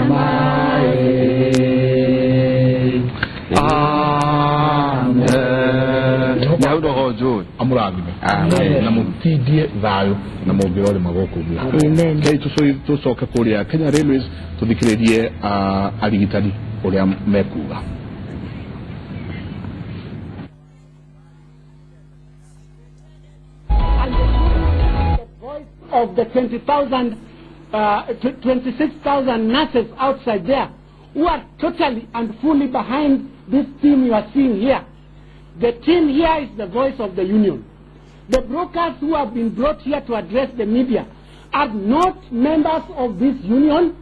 Speaker 1: maĩ.
Speaker 3: Amen. Na hau noho njũĩ.
Speaker 1: Amũrathime na mũtindie thayũ na mũngĩrorĩma gũkũ guo.
Speaker 6: Amen.
Speaker 1: Kei tũcoke kũrĩa Kenya Railways tũthikĩrĩrie arigitani ũrĩa mekuga.
Speaker 8: And the voice of the 20,000, 26,000 nurses outside there who are totally and fully behind this team you are seeing here. The team here is the voice of the union. The brokers who have been brought here to address the media are not members of this union,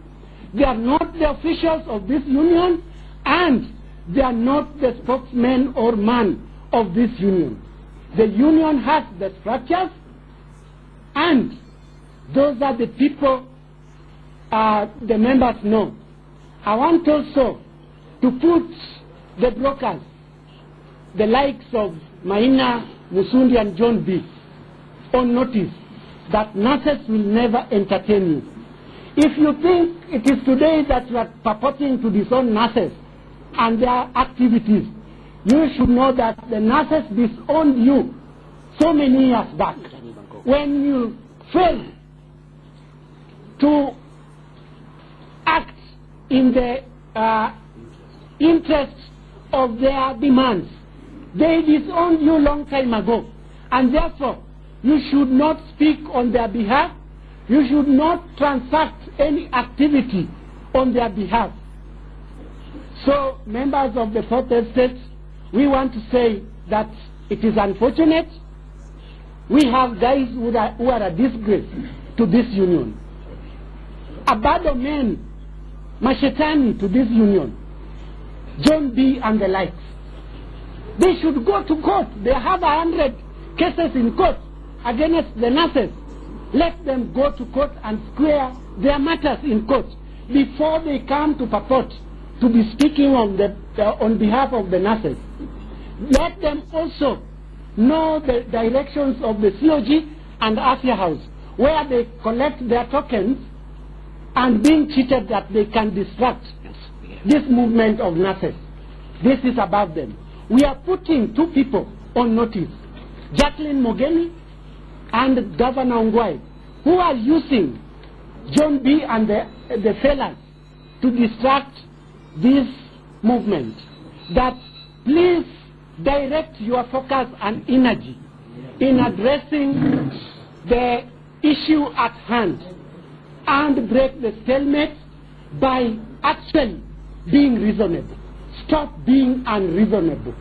Speaker 8: they are not the officials of this union, and they are not the spokesmen or man of this union. The union has the structures, and those are the people the members know. I want also to put the brokers, the likes of Maina, Musundi, and John B, on notice that nurses will never entertain you. If you think it is today that you are purporting to disown nurses and their activities, you should know that the nurses disowned you so many years back when you failed to act in the interest of their demands. They disowned you long time ago, and therefore you should not speak on their behalf. You should not transact any activity on their behalf. So, members of the Fourth Estate, we want to say that it is unfortunate. We have guys who are a disgrace to this union. A band of men, mashetani to this union, John B. and the likes. They should go to court. They have 100 cases in court against the nurses. Let them go to court and square their matters in court before they come to purport to be speaking on behalf of the nurses. Let them also know the directions of the COG and Afia House, where they collect their tokens and being cheated that they can distract this movement of nurses. This is above them. We are putting two people on notice, Jacqueline Mogeni and Governor Ongwae, who are using John B. and the fellas to distract this movement. That please Direct your focus and energy in addressing the issue at hand and break the stalemate by actually being reasonable. Stop being unreasonable.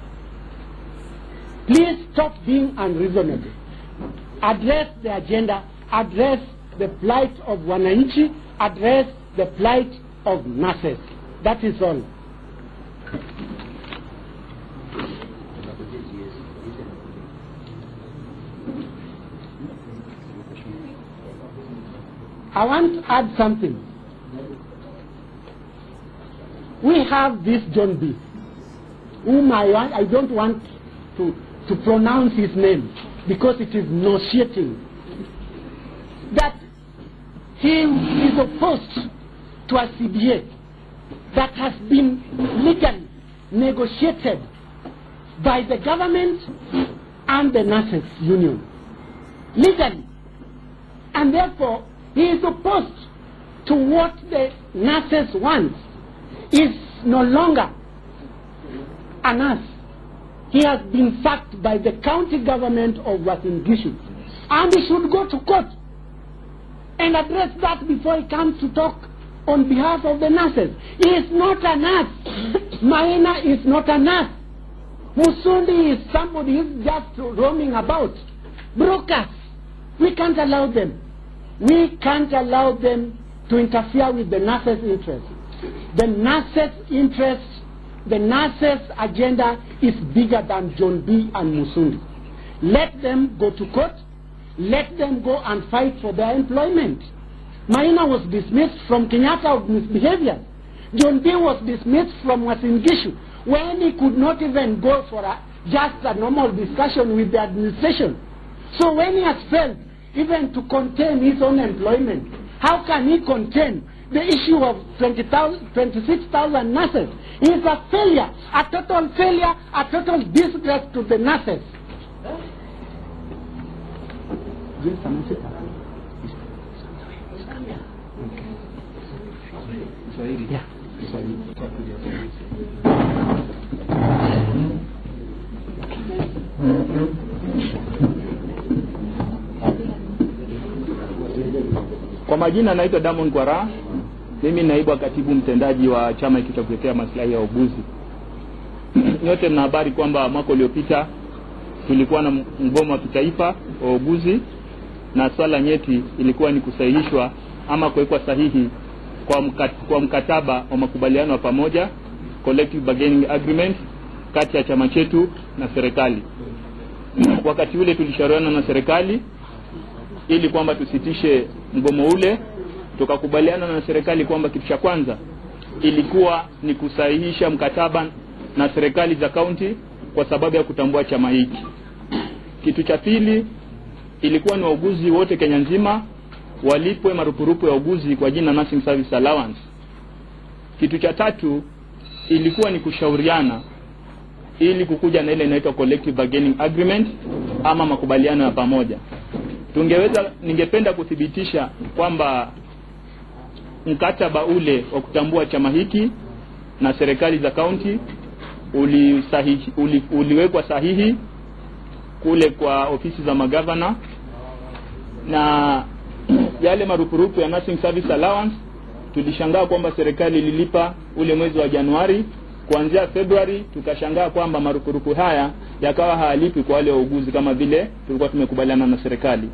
Speaker 8: Please stop being unreasonable. Address the agenda, address the plight of wananchi, address the plight of nurses. That is all. I want to add something. We have this John B., whom I don't want to pronounce his name because it is nauseating, that he is opposed to a CBA that has been legally negotiated by the government and the nurses union. Legally. And therefore, he is opposed to what the nurses want. He is no longer a nurse. He has been sacked by the county government of Uasin Gishu. And he should go to court and address that before he comes to talk on behalf of the nurses. He is not a nurse. Maina is not a nurse. Musundi is somebody who is just roaming about. Brokers. We can't allow them. We can't allow them to interfere with the nurses' interests. The nurses' interests, the nurses' agenda is bigger than John B. and Musundi. Let them go to court. Let them go and fight for their employment. Maina was dismissed from Kenyatta of misbehavior. John B. was dismissed from Uasin Gishu when he could not even go for just a normal discussion with the administration. So when he has failed even to contain his own employment, how can he contain the issue of 26,000 nurses? He is a failure, a total failure, a total disgrace to the nurses. Yeah.
Speaker 9: Kwa majina naitwa Damon Kwara. Mimi naibu katibu mtendaji wa chama hiki cha kutetea maslahi ya wauguzi. Nyote mna habari kwamba mwaka uliopita tulikuwa na mgomo wa kitaifa wa wauguzi, na swala nyeti ilikuwa ni kusahihishwa ama kuwekwa sahihi kwa mkataba wa makubaliano ya pamoja, collective bargaining agreement, kati ya chama chetu na serikali. Wakati ule tulishauriana na serikali ili kwamba tusitishe mgomo ule. Tukakubaliana na serikali kwamba kitu cha kwanza ilikuwa ni kusahihisha mkataba na serikali za kaunti kwa sababu ya kutambua chama hiki. Kitu cha pili ilikuwa ni wauguzi wote Kenya nzima walipwe marupurupu ya uguzi kwa jina Nursing Service Allowance. Kitu cha tatu ilikuwa ni kushauriana ili kukuja na ile inaitwa collective bargaining agreement ama makubaliano ya pamoja. Ningependa kuthibitisha kwamba mkataba ule wa kutambua chama hiki na serikali za kaunti uliwekwa sahihi kule kwa ofisi za magavana, na yale marupurupu ya Nursing Service Allowance tulishangaa kwamba serikali ililipa ule mwezi wa Januari. Kuanzia Februari tukashangaa kwamba marupurupu haya yakawa hayalipi kwa wale wauguzi kama vile tulikuwa tumekubaliana na serikali.